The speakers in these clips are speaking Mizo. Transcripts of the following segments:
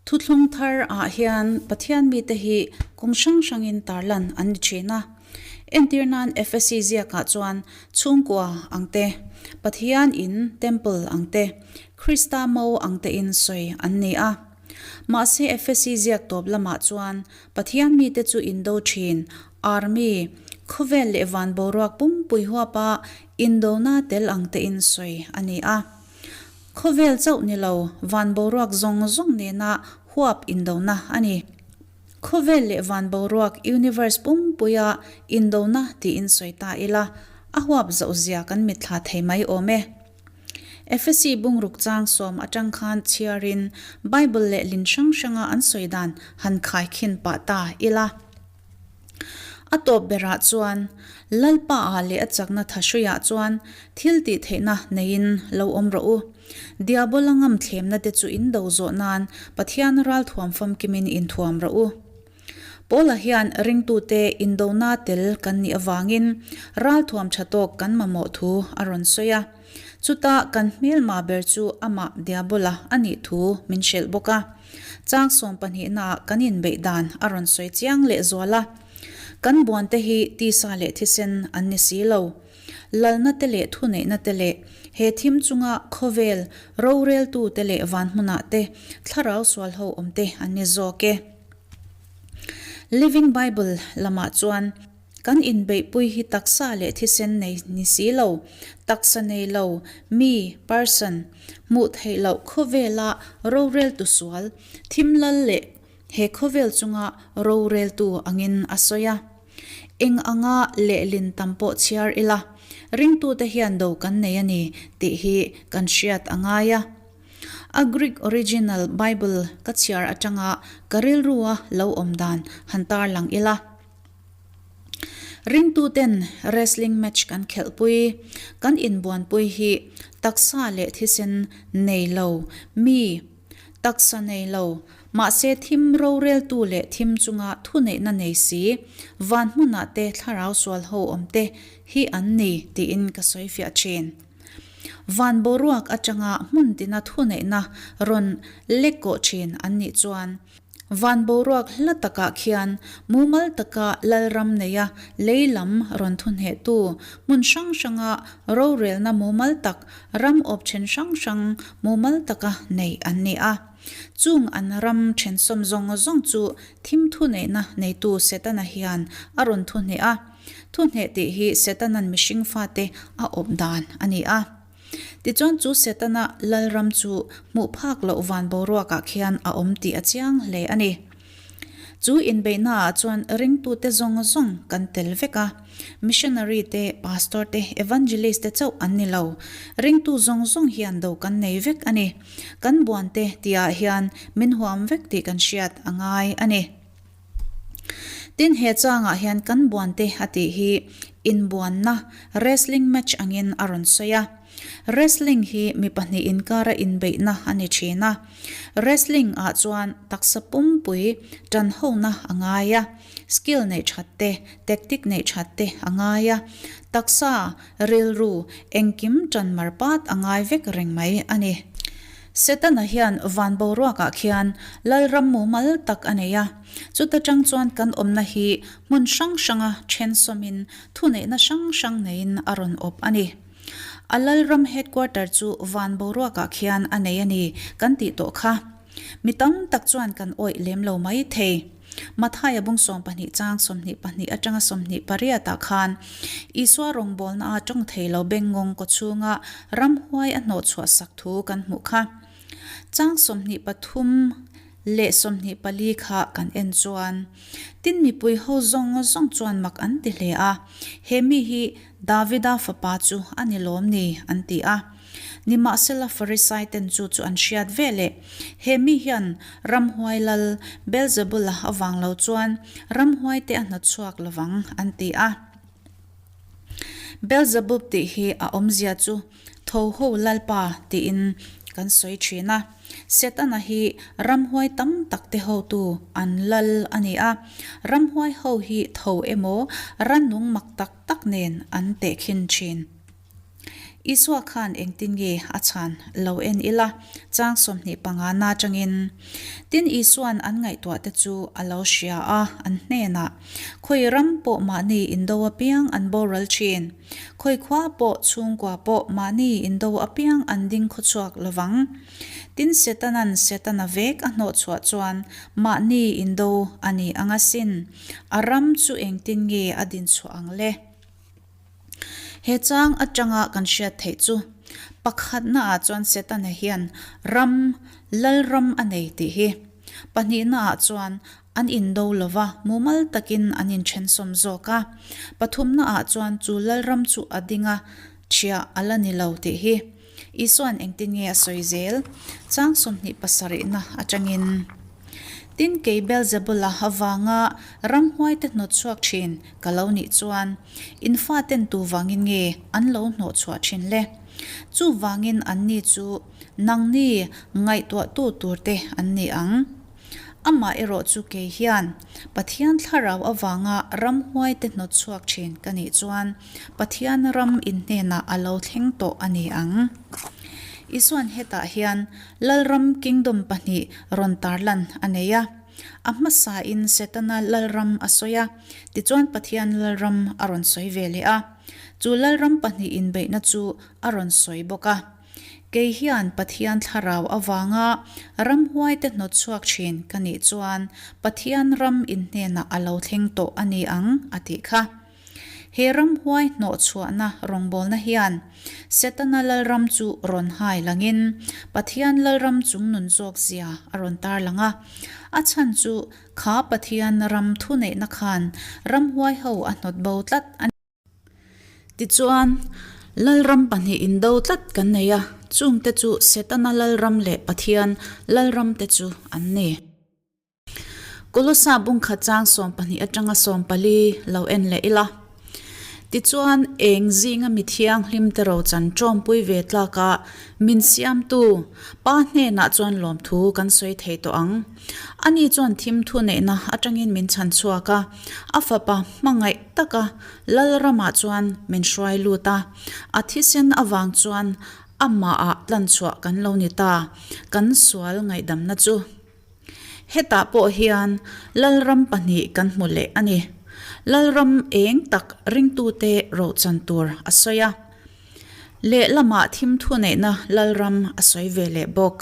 Thuthlung thar ah hian Pathian mite hi kawng hrang hrangin tarlan an ni thin a. Entir nan Efesi ziakah chuan chhungkua ang te, Pathian in, temple, ang te, Krista mo ang tein sawi an ni a. Mahse Efesi ziak tawp lamah chuan Pathian mite chu indo thin, army, khawvel leh van boruak pumpui huapa indona tel ang tein sawi a ni a. Khawvel chauh ni lo, van boruak zawng zawng nena huap indona a ni. Khawvel leh van boruak universe pumpuia indona tiin sawi ta ila, a huap zoh zia kan mitthla thei mai awm e. Efesi bungruk chang sawm atang khan chhiarin Bible leh lin hrang hranga an sawi dan han khaikhin pah ta ila. A tawp berah chuan, Lalpa ah leh a chakna thahruiah chuan thil tih theihna neiin lo awm rawh u. Diabola ngam thlemna te chu in do zawh nan Pathian ralthuam famkimin inthuam rawh u. Paula hian ringtute indona tel kan nih avangin ralthuam tha tawk kan mamawh thu a rawn sawi a. Chuta kan hmelma ber chu amah Diabola a nih thu min hrilh bawk a. Chang sawm pahnihnaah kan inbeih dan a rawn sawi chiang leh zual a. Kan buante hi tisa leh thisen an ni si lo. Lalna te leh thuneihna te leh he thim chunga khawvel roreltu te leh van hmunah te thlarau sual ho awm te an ni zawk e. Living Bible lamah chuan. Kan inbeihpui hi taksa leh thisen nei ni si lo, taksa nei lo, mi, person, hmuh theih loh khawvela roreltu sual, thim lal leh he khawvel chunga roreltu angin a sawi a. Eng anga lehlin tam pawh chhiar ila, ringtute hian do kan nei a ni tih hi kan hriat a ngai a. A Greek original Bible ka chhiar atanga ka rilrua lo awm dan han tarlang ila. Ringtuten wrestling match kan khelhpui, kan inbuanpui hi taksa leh thisen nei lo, mi, taksa nei lo, mahse thim roreltu leh thim chunga thuneihna nei si, van hmunah te thlarau sual ho awm te hi an ni tiin ka sawi fiah thin. Van boruak atanga hmun tina thuneihna rawn lek kawh thin an nih chuan, Van boruak hla takah khian mumal taka Lalram neia lei lam rawn thuhnehtu, hmun hrang hranga rorelna mumal tak, ram awp then hrang hrang mumal taka nei an ni a. Chung an ram thensawm zawng zawng chu thim thuneihna neitu Setana hian a rawn thuhneh a. Thuhneh tih hi Setana'n mihring fate a awp dan a ni a. Tichuan chu Setana lalram chu hmuh phak loh van boruakah khian a awm tih a chiang hle a ni. Chu inbeihnaah chuan ringtute zawng zawng kan tel vek a, missionary te, pastor te, evangelist te chauh an ni lo. Ringtu zawng zawng hian do kan nei vek a ni. Kan buante tihah hian min huam vek tih kan hriat a ngai a ni. Tin, he changah hian kan buante a tih hi inbuanna, wrestling match, angin a rawn sawi a. Wrestling hi mi pahnih inkara inbeihna a ni thin a. Wrestling ah chuan taksa pumpui tan hona a ngai a, skill neih that te, tactic neih that te a ngai a, taksa, rilru, engkim tan mar pat a ngai vek reng mai a ni. Setana hian van boruakah khian Lalram mumal tak a nei a, chuta tang chuan kan awmna hi hmun hrang hranga then sawmin thuneihna hrang hrang neiin a rawn awp a ni. A Lalram headquarter chu van boruakah khian a nei a ni kan tih tawh kha. Mi tam tak chuan kan awih lem lo mai thei. Mathaia bung 12 chang 22 atanga 28 ah khan Isua rawngbawlna a tawng thei lo bengngawng kaw chhunga ramhuai a hnawhchhuah sak thu kan hmuh kha. Chang 23 leh 24 kha kan en chuan tin mipui ho zawng zawng chuan mak an ti hle a, he mi hi Davida fapa chu a ni lawm ni an ti a. Nimahsela Farisai ten chu chu an hriat ve leh, He mi hian ramhuai lal Beelzebula avang lo chuan ramhuai te a hnawtchhuak lovang, an ti a. Beelzebub tih hi a awmzia chu tho ho lalpa tiin kan sawi thin a. Setana hi ramhuai tam tak te hotu an lal a ni a. Ramhuai ho hi tho emaw rannung mak tak tak nen an tehkhin thin. Isua khan engtin nge a chhan lo en ila, chang 25 na atangin. Tin Isuan an ngaihtuah te chu a lo hria a, an hnenah, Khawi ram pawh mahni indo apiang an boral thin. Khawi khua pawh chhungkua pawh mahni indo apiang an ding khawchhuak lovang. Tin Setanan Setana vek a hnawhchhuah chuan mahni indo a ni ang asin. A ram chu engtin nge a dinchhuah ang le? He chang atanga kan hriat theih chu pakhatnaah chuan Setana hian ram, lalram a nei tih hi. Pahnihnaah chuan an indo lova mumal takin an inthensawm zawk a. Pathumnaah chuan chu lalram chu a ding a, thiah a la ni lo tih hi. Isua'n engtin nge a sawi zel? Chang 27na atangin, Tin, kei Beelzebula avanga ramhuaite hnawtchhuak thin ka lo nih chuan, in faten tu vangin nge an lo hnawhchhuah thin le? Chuvangin anni chu nangni ngaihtuahtu turte an ni ang. Amah erawh chu kei hian Pathian thlarau avanga ramhuaite hnawtchhuak thin ka nih chuan Pathian ram in hnenah a lo thleng tawh a ni ang. Isuan hetah hian Lalram Kingdom pahnih rawn tarlan a nei a. A hmasain Setana Lalram a sawi a, tichuan Pathian Lalram a rawn sawi ve leh a. Chu Lalram pahnih inbeihna chu a rawn sawi bawk a. Kei hian Pathian thlarau avanga ramhuaite hnawtchhuak thin ka nih chuan Pathian ram in hnenah a lo thleng tawh a ni ang, a tih kha. He ramhuai hnawhchhuahna rawngbawlna hian Setana lalram chu rawn hai langin Pathian lalram chungnun zawk zia a rawn tarlang a. A chhan chu kha Pathian ram thuneihna khan ramhuai ho a hnawt bo tlat a ni. Tichuan, Lalram pahnih indo tlat kan nei a, chungte chu Setana Lalram leh Pathian Lalramte chu an ni. Kolosa bungkhat chang 12 atanga 14 lo en leh ila. Tichuan, eng zinga mi thianghlimte rochan tawmpui ve tlaka min siamtu Pa hnenah chuan lawmthu kan sawi thei tawh ang. Ani chuan thim thuneihna atangin min chhan chhuak a, a fapa hmangaih taka Lalramah chuan min hruai lut a, a thisen avang chuan amahah tlanchhuah kan lo ni ta, kan sual ngaihdamna chu. Hetah pawh hian Lalram pahnih kan hmu leh a ni. Lalram eng tak ringtute rohchan tur a sawi a, lehlamah thim thuneihna Lalram a sawi ve leh bawk.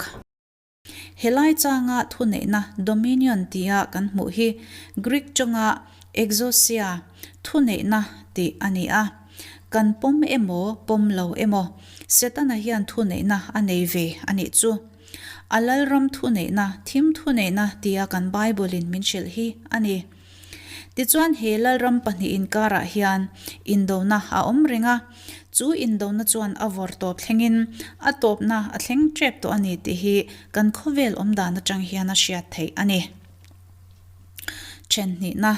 Helai changa thuneihna dominion tia kan hmuh hi Greek tawnga exousia, thuneihna, tih a ni a. Kan pawm emaw, pawm lo emaw, Setana hian thuneihna a nei ve a nih chu. A lalram thuneihna, thim thuneihna tia kan Bible-in min hrilh hi a ni. Tichuan he Lalram pahnih inkarah hian indona a awm reng a, chu indona chuan a vawr tawp thlengin a tawpna a thleng tep tawh a ni tih hi kan khawvel awmdan atang hian a hriat theih a ni. Thenhnihna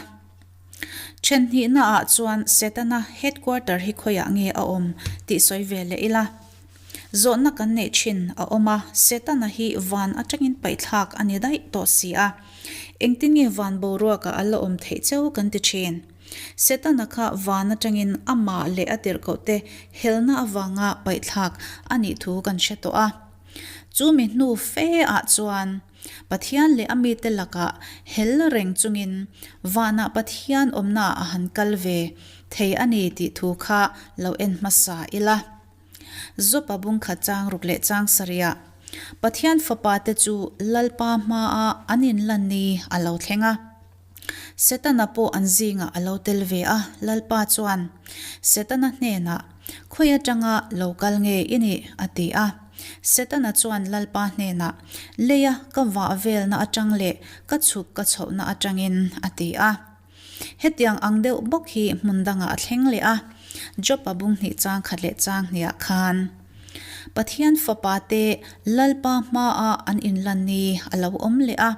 Thenhnihna ah chuan Setana headquarter hi khawiah nge a awm tih sawi ve leh ila. Zawhna kan neih thin a awm a, Setana hi van atangin paihthlak a ni daih tawh si a. Engtin nge van boruakah a la awm theih cheu kan ti thin. Setana kha van atangin amah leh a tirhkohte helna avanga paihthlak a nih thu kan hre tawh a. Chu mi hnu fe ah chuan Pathian leh a mite lakah hel reng chungin vanah Pathian awmnaah a han kal ve thei a ni tih thu kha lo en hmasa ila. Zopa bungkhat chang ruk leh chang sarihah Pathian fapate chu Lalpa hmaah an inlan ni a lo thleng a. Setana pawh an zingah a lo tel ve a, Lalpa chuan Setana hnenah, Khawi atanga lo kal nge i nih? a ti a. Setana chuan Lalpa hnenah, Leia ka vah velna atang leh ka chhuk ka chhohna atangin, a ti a. Hetiang ang deuh bawk hi hmun dangah a thleng leh a, Job-a bung hnih chang khat leh chang hniah khan Pathian fapa te Lalpa hmaah an inlan ni a lo awm leh a,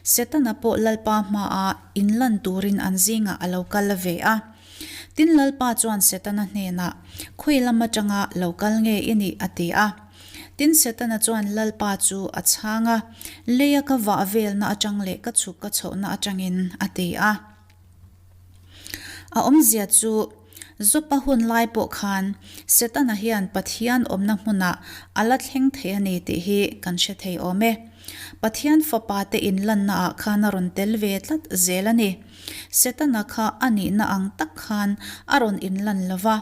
Setana pawh Lalpa hmaah inlan turin an zingah a lo kal ve a. Tin Lalpa chuan Setana hnenah, Khawi lam atanga lo kal nge i nih? a ti a. Tin, Setana chuan Lalpa chu a chhang a, Leia ka vah velna atang leh ka chhuk ka chhohna atangin, a ti a. A awmzia chu, Jopa hun lai pawh khan Setana hian Pathian awmna hmunah a la thleng thei a ni tih hi kan hre thei awm e. Pathian Fapa te inlanna ah khan a rawn tel ve tlat zel a ni. Setana kha a nihna ang tak khan a rawn inlan lo va,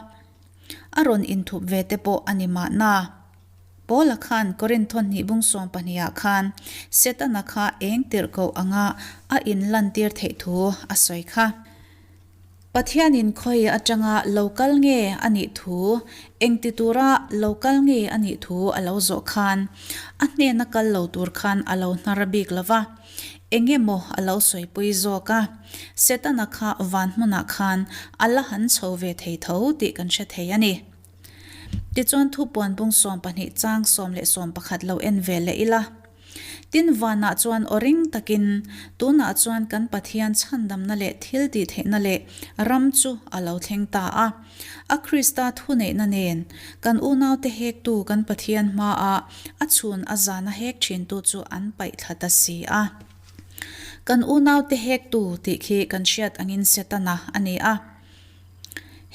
a rawn inthup ve te pawh a ni mahna. Paula khan Korinth hnih bung 12 ah khan Setana kha eng tirhkoh anga a inlantir theih thu a sawi kha. Pathianin khawi atanga lo kal nge a nih thu, engti tura lo kal nge a nih thu a lo zawh khan, a hnena kal lo tur khan a lo hnar bik lo va, eng emaw a lo sawipui zawk a, Setana kha van hmunah khan a la han chho ve thei tho tih kan hre thei a ni. Tichuan thupuan bung 12 chang 10 leh 11 lo en ve leh ila. Tin vanah chuan aw ring takin, Tunah chuan kan Pathian chhandamna leh thil tihtheihna leh ram chu a lo thleng ta a. A Krista thuneihna nen, kan unaute hektu kan Pathian hmaah a chhun a zana hek thintu chu an paih thla ta si a. Kan unaute hektu tih khi kan hriat angin Setana a ni a.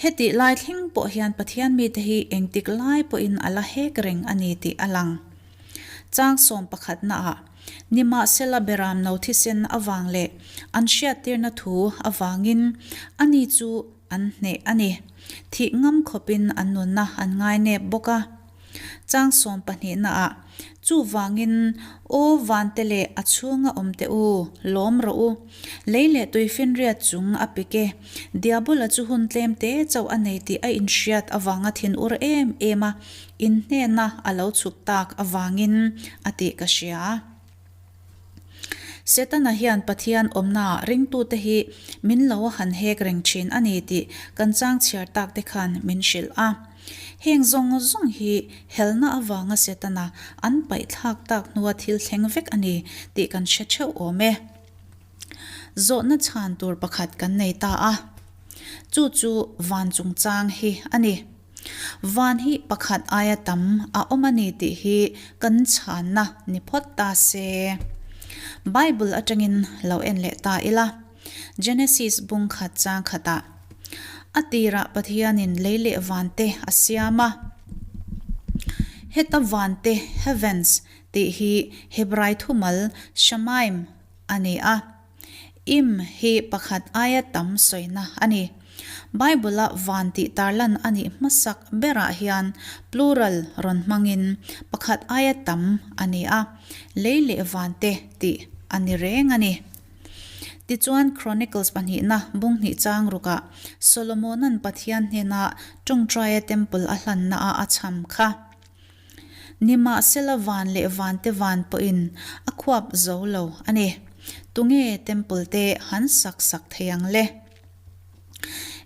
Hetih lai thleng pawh hian Pathian mite hi engtik lai pawhin a la hek reng a ni tih a lang. Chang sawmpakhatnaah, Nimahsela beram no thisen avang leh an hriattirna thu avangin ani chu an hneh a ni. Thih ngam khawpin an nunna an ngainep bawk a. Chang sawmpahnihnaah, Chuvangin, aw vante leh a chhunga awmte u, lawm rawh u. Lei leh tuifinriat chung a pik e. Diabola chu hun tlem te chauh a nei tih a inhriat avanga thinur em em a, in hnena a lo chhuk tak avangin a tih ka hria. Setana hian Pathian awmnaah ringtute hi min lo han hek reng thin a ni tih kan chang chhiar tak te khan min hrilh a. Heng zawng zawng hi helna avanga Setana an paihthlak tak hnua thil thleng vek a ni tih kan hre theuh awm e. Zawhna chhan tur pakhat kan nei ta a, chu chu van chungchang hi a ni. Van hi pakhat aia tam a awm a ni tih hi kan chhanna ni phawt ta se. Bible atangin lo en leh ta ila, Genesis bung khat chang khatah, A tirah Pathianin lei leh vante a siam a. Heta vante, heavens, tih hi Hebrai thumal Shamaim a ni a. Im hi pakhat aia tam sawina a ni. Bible-a van tih tarlan a nih hmasak berah hian plural rawn hmangin pakhat aia tam a ni a, lei leh van te tih a ni reng a ni. Tichuan Chronicles pahnihna bung hnih chang rukah Solomona'n Pathian hnena tawngtaia temple a hlannaah a chham kha. Nimahsela van leh vante van pawhin a khuap zo lo a ni. Tunge temple te han sak sak thei ang le?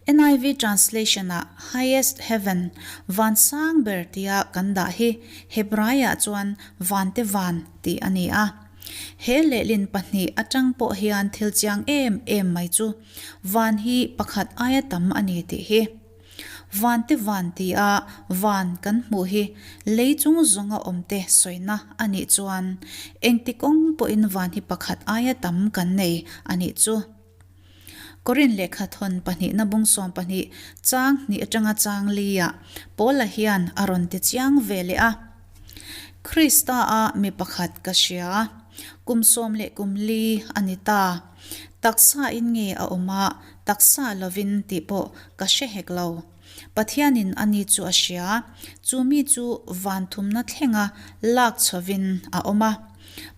NIV translation-ah highest heaven, van sang ber tia kan dah hi Hebraiah chuan vante van tih a ni a. He lehlin pahnih atang pawh hian thil chiang em em mai chu van hi pakhat aia tam a ni tih hi. Vante van ti a van kan hmuh hi lei chung zawnga awmte sawina a nih chuan engti kawng pawhin van hi pakhat aia tam kan nei a nih chu. Korin lehkha thawn pahnihna bung 12 chang hnih atanga chang li-ah Paula hian a rawn ti chiang ve leh a, Krista a mi pakhat ka hria, kum sawm leh kum li a ni ta. Taksa in nge a awm a, taksa lovin tih pawh ka hre hek lo. Pathianin a ni chu a hria, chu mi chu van thumna thlenga lak chhovin a awm a,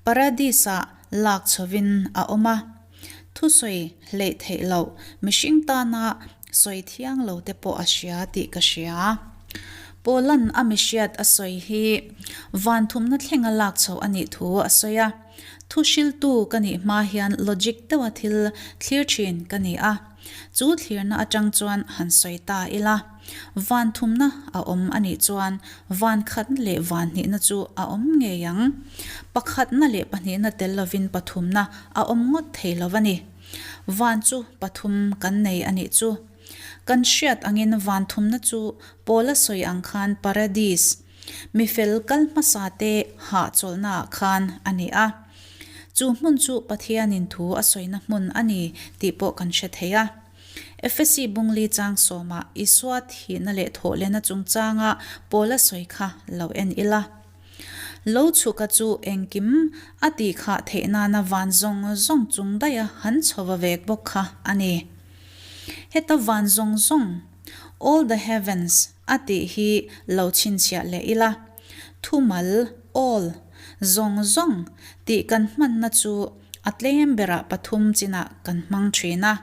Paradis-ah lak chhovin a awm a. Thusawi hleih theih loh mihring tana sawi thiang lo te pawh a hria tih ka hria. Paula'n a mihriat a sawi hi van thumna thlenga lak chhoh a nih thu a sawi a. Thu hriltu ka nih hma hian logic deuha thil thlir thin ka ni a, chu thlirna atang chuan han sawi ta ila. Van thumna a awm a nih chuan van khatna leh van hnihna chu a awm ngei ang. Pakhatna leh pahnihna tel lovin pathumna a awm ngawt thei lo a ni. Van chu pathum kan nei a nih chu. Kan hriat angin van thumna chu Paula sawi ang khan paradis, Mi fel kal hmasa te hahchawlhna ah khan a ni a. Chu hmun chu Pathianin thu a sawina hmun a ni tih pawh kan hre thei a. Efesi bungli chang sawmah Isua thihna leh thawhlehna chungchanga Paula sawi kha lo en ila. Lo chhuka chu engkim a tih khah theih nana van zawng zawng chung daiha han chhova vek bawk kha a ni. Heta van zawng zawng, all the heavens, a tih hi lo chhinchhiah leh ila. Thumal, all, zawng zawng tih kan hmanna chu a tlem berah pathum chinah kan hmang thin a.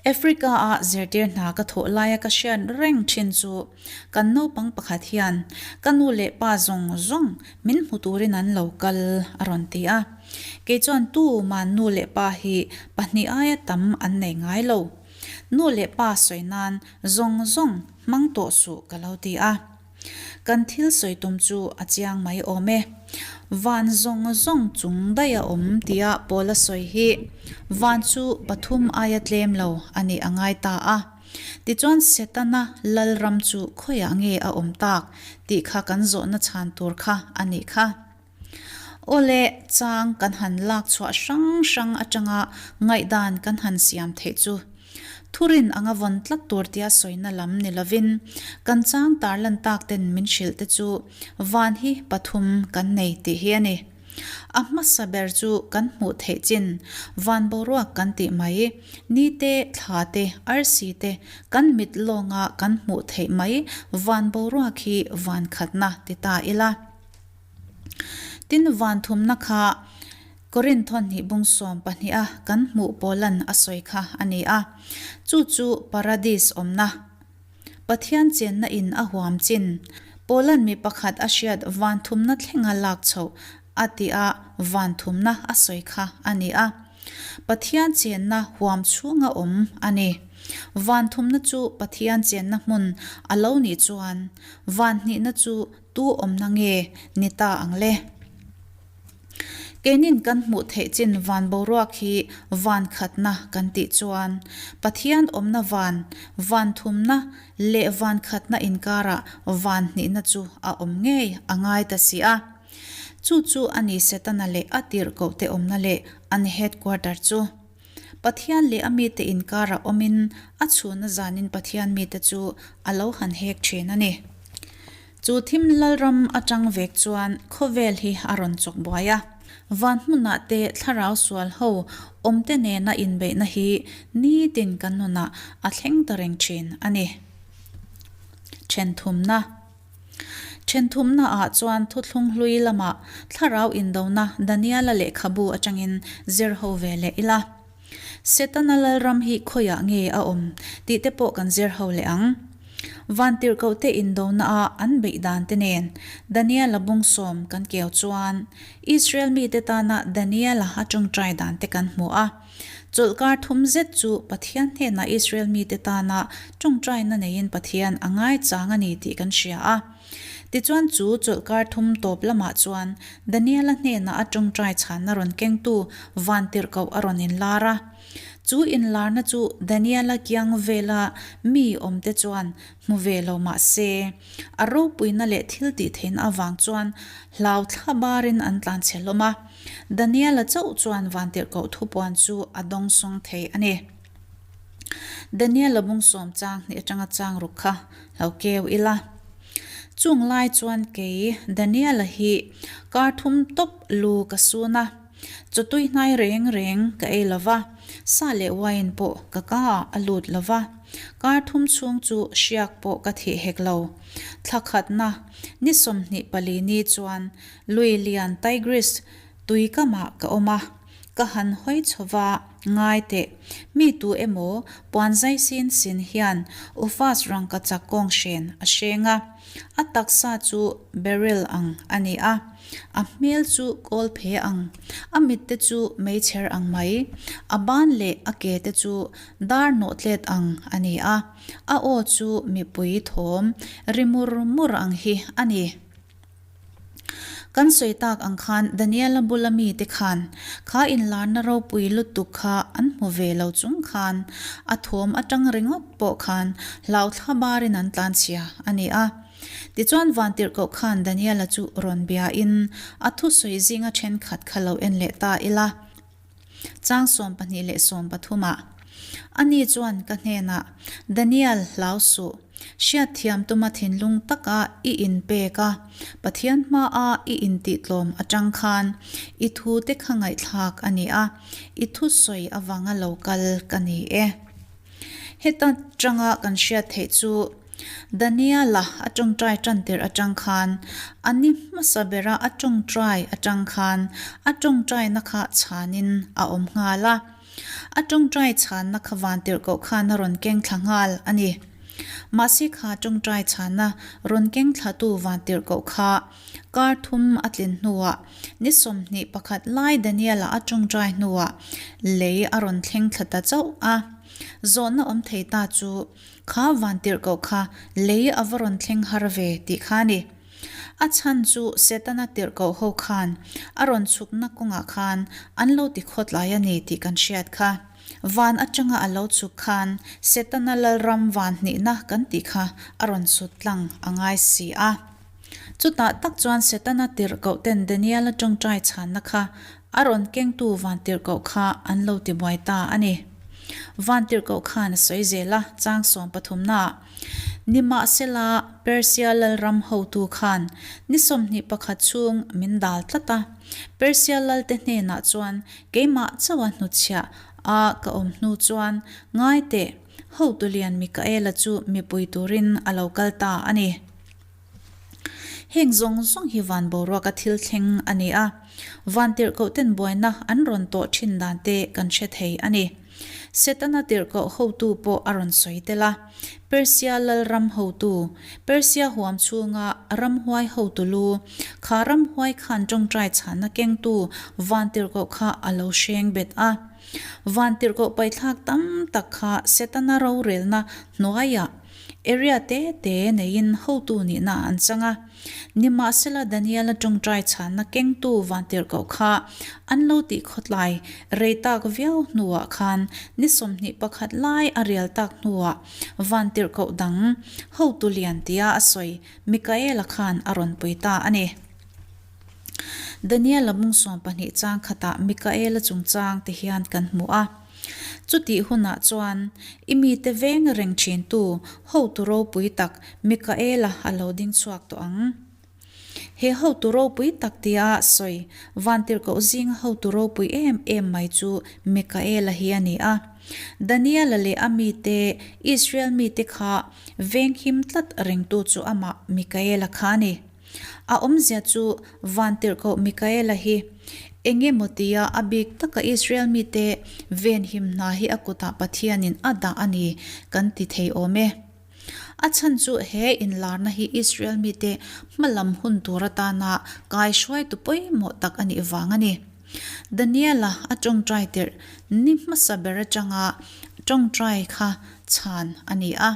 Africa-a zirtir hna ka thawh laia ka hriat reng thin chu kan naupang pakhat hian ka nu leh pa zawng zawng min hmu turin an lo kal a rawn ti a. Kei chuan tuman nu leh pa hi pahnih aia tam an nei ngai lo. Nu leh pa sawi nan zawng zawng hmang tawh suh ka lo ti a. Kan thil sawi tum chu a chiang mai awm e. Van zawng zawng chung daih a awm tia Paula sawi hi van chu pathum aia tlem lo a nih a ngai ta a. Tichuan Setana lalram chu khawiah nge a awm tak tih kha kan zawhna chhan tur kha a nih kha. Awle, chang kan han lak chhuah hrang hrang atanga ngaihdan kan han siam theih chu thurin anga vawn tlat tur tia sawina lam ni lovin kan chang tarlan tak ten min hrilh te chu van hi pathum kan nei tih hi a ni. A hmasa ber chu kan hmuh theih chin van boruak kan tih mai, ni te, thla te, arsi te kan mit lawnga kan hmuh theih mai van boruak hi van khatna ti ta ila. Tin, van thumna kha Korinth thawhnih bung 12 a kan hmuh Paulan a sawi kha a ni a, chu chu Paradis awmna, Pathian chenna in a huam chin, Paulan mi pakhat a hriat van thumna thlenga lak chhoh a tih a van thumna a sawi kha a ni a. Pathian chenna huam chhunga awm a ni. Van thumna chu Pathian chenna hmun a lo nih chuan van hnihna chu Tu awmna nge ni ta ang le? Keinin kan hmuh theih chin van boruak hi van khatna kan tih chuan Pathian awmna van, van thumna leh van khatna inkarah van hnihna chu a awm ngei a ngai ta si a. Chu chu a ni Setana leh a tirhkohte awmna leh an headquarter chu. Pathian leh a mite inkarah awmin a chhunna zanin Pathian mite chu a lo han hek thin a ni. Chu thim lalram atang vek chuan khawvel hi a rawn chawk buai a. Van hmunah te thlarau sual ho awmte nena inbeihna hi nitin kan nunah a thleng ta reng thin a ni. Thenthumna. Thenthumna ah chuan thuthlung hlui lamah thlarau indona Daniela lehkhabu atangin zir ho ve leh ila. Setana lalram hi khawiah nge a awm tih te pawh kan zir ho leh ang. Vantirhkohte indona a an beih dan te nen Daniela bung sawm kan keu chuan Israel mite tana Daniela a tawngtai dan te kan hmu a. Chawlhkar thum zet chu Pathian hnenah Israel mite tana tawngtaina neiin Pathian a ngaichang a ni tih kan hria a. Tichuan chu chawlhkar thum tawp lamah chuan Daniela hnenah a tawngtai chhanna rawn kengtu vantirhkoh a rawn inlar a. Chu inlarna chu Daniela kiang vela mi awmte chuan hmu ve lo mah se, a ropuina leh thiltihtheihna avang chuan hlau thla barin an tlanchhe hlawm a. Daniela chauh chuan vantirhkoh thupuan chu a dawngsawng thei a ni. Daniela bung sawm chang hnih atanga chang ruk kha lo keu ila. Chung lai chuan kei Daniela hi kar thum tawp lu ka sun a, chawtui hnai reng reng ka ei lo va, sa leh wine pawh ka ka ah a lut lo va, kar thum chhung chu hriak pawh ka thih hek lo. Thla khatna ni 24 ni chuan Lui lian Tigris tui kamah ka awm a, ka han hawi chho va, ngai teh, mi tu emaw puan zai sin sin hian Ufas rangkachak kawng hren a hreng a, a taksa chu beryl ang a ni a, a hmel chu kawl phe ang, a mit te chu meichher ang mai, a ban leh a ke te chu dar nawhtlet ang a ni a, a aw chu mipui thawm ri mur mur ang hi a ni. Kan sawi tak ang khan Daniela bula mite khan kha inlarna ropui lutuk kha an hmu ve lo chung khan a thawm atang ringawt pawh khan hlauthla barin an tlanchhia a ni a. Tichuan Vantirhkoh khan Daniela chu rawn biain a thusawi zinga thenkhat kha lo en leh ta ila. Chang 12 leh 13 ah. Ani chuan ka hnenah, Daniel, hlau suh. Hriatthiam tuma thinlung taka i inpek a, Pathian hmaa i intihtlawm atang khan i thute kha ngaihthlak a ni a, i thusawi avanga lo kal ka ni e. Heta tanga kan hriat theih chu Daniela a tawngtai tan tirh atang khan, a ni hmasa bera a tawngtai atang khan a tawngtaina kha chhanin a awm nghal a. A tawngtai chhanna kha vantirhkoh khan a rawn keng thla nghal a ni. Mahse kha tawngtai chhanna rawn keng thlatu vantirhkoh kha kar thum a tlin hnuah ni 21 lai Daniela a tawngtai hnuah lei a rawn thleng thla ta chauh a. Zawhna awm thei ta chu kha vantirhkoh kha lei a va rawn thleng har ve tih kha a ni. A chhan chu Setana tirhkoh ho khan a rawn chhukna kawngah khan an lo ti khawtlai a ni tih kan hriat kha. Van atanga a lo chhuk khan Setana lalram van hnihna kan tih kha a rawn sut tlang a ngai si a. Chutah tak chuan Setana tirhkoh ten Daniela tawngtai chhanna kha a rawn kengtu van tirhkoh kha an lo ti buai ta a ni. Van tirhkoh khan a sawi zel a, chang sawm pathumnaah. Nimahsela, Persia lalram hotu khan ni 21 chhung min dal tlat a. Persia lalte hnenah chuan keimah chauha hnutchhiah a ka awm hnu chuan ngai teh, hotu lian Mikaela chu mipui turin a lo kal ta a ni. Heng zawng zawng hi van boruaka thil thleng a ni a, van tirhkohten buaina an rawn tawh thin dan te kan hre thei a ni. Setana tirhkoh hotu pawh a rawn sawi tel a, Persia lalram hotu, Persia huam chhunga ramhuai hotu lu, kha ramhuai khan tawngtai chhanna kengtu van tirhkoh kha a lo hreng bet a. Van tirhkoh paithlak tam tak kha Setana rorelna hnuaiah Area te te neiin hotu nihna an chang a. Nimahsela Daniela tawngtai chhanna kengtu vantirhkoh kha an lo tih khawtlai rei tak viau hnuah khan ni 21 lai a rial tak hnuah vantirhkoh dang hotu lian tia a sawi Mikaela khan a rawn pui ta a ni. Daniela mung 12 chang khatah Mikaela chungchang te hian kan hmu a. Chutih hunah chuan i mite veng reng thintu hotu ropui tak Mikaela a lo ding chhuak tawh ang. He hotu ropui tak tia sawi Vantirhkoh zinga hotu ropui em em mai chu Mikaela hi a ni a. Daniela leh a mite, Israel mite kha venghim tlat rengtu chu amah Mikaela kha a ni. A awmzia chu Vantirhkoh Mikaela hi eng emaw tia a bik taka Israel mite venhim hna hi a kutah Pathianin a dah a ni kan ti thei awm e. A chhan chu he inlarna hi Israel mite hmalam hun tur atana kaihruaitu pawimawh tak a nih vang a ni. Daniela a tawngtai tirh ni hmasa ber atanga tawngtai kha chhan a ni a.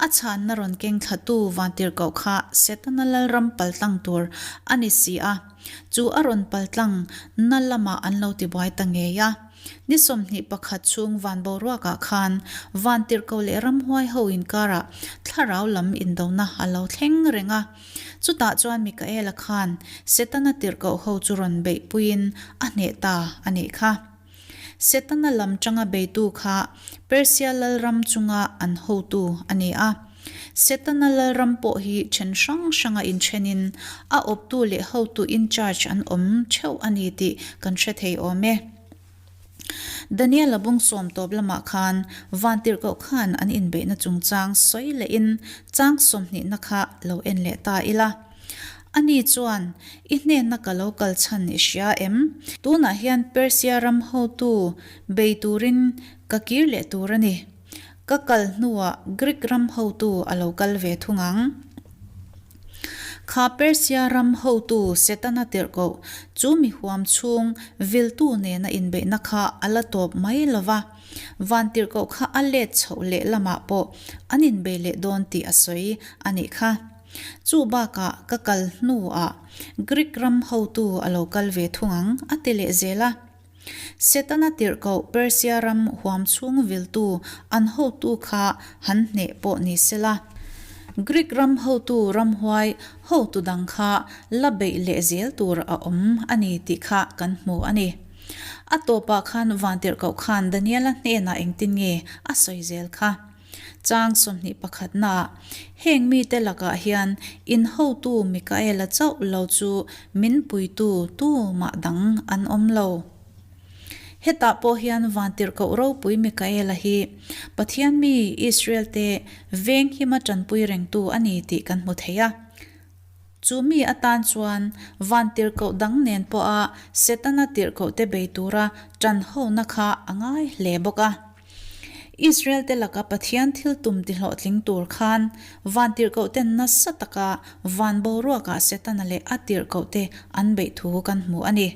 A chhanna rawn keng thlatu vantirhkoh kha Setana lalram paltlang tur a ni si a, chu a rawn paltlang na lamah an lo tibuai ta ngei a. Ni 21 chhung van boruakah khan vantirhkoh leh ramhuai ho inkarah thlarau lam indona a lo thleng reng a. Chutah chuan Mikaela khan Setana tirhkoh ho chu rawn beihpuiin a hneh ta a nih kha. Setana lam tanga beitu kha Persia lalram chunga an hotu a ni a. Setana lalram pawh hi then hrang hranga inthenin a awptu leh hotu in charge an awm theuh a ni tih kan hre thei awm e. Daniela bung sawm tawp lamah khan vantirhkoh khan an inbeihna chungchang sawi lehin chang sawmhnihna kha lo en leh ta ila. Ani chuan, I hnenna ka lo kal chhan i hria em? Tunah hian Persia ram hotu bei turin ka kir leh tur a ni. Ka kal hnuah Greek ram hotu a lo kal ve thung ang. Kha Persia ram hotu Setana tirhkoh chu mi huam chhung viltu nena inbeihna kha a la tawp mai lo va, van tirhkoh kha a let chhoh leh lamah pawh an inbei leh dawn tih a sawi a nih kha. Chu bakah ka kal hnuah Greek ram hotu a lo kal ve thung ang, a ti leh zel a. Setana tirhkoh Persia ram huam chhung viltu an hotu kha han hneh pawh ni sela, Greek ram hotu ramhuai hotu dang kha la beih leh zel tur a awm a ni tih kha kan hmu a ni. A tawpah khan Vantirhkoh khan Daniela hnenah engtin nge a sawi zel kha? Chang 20 pakhatnaah, Heng mite lakah hian in hotu Mikaela chauh lo chu min puitu tumah dang an awm lo. Hetah pawh hian Vantirhkoh ropui Mikaela hi Pathian mi Israel-te venghima tanpui rengtu a ni tih kan hmu thei a. Chu mi atan chuan Vantirhkoh dang nen pawha Setana tirhkohte bei tura tanhona kha a ngai hle bawk a. Israel-te laka Pathian thil tum tihlawhtling tur khan Vantirhkohten nasa taka van boruakah Setana leh a tirhkohte an beih thu kan hmu a ni.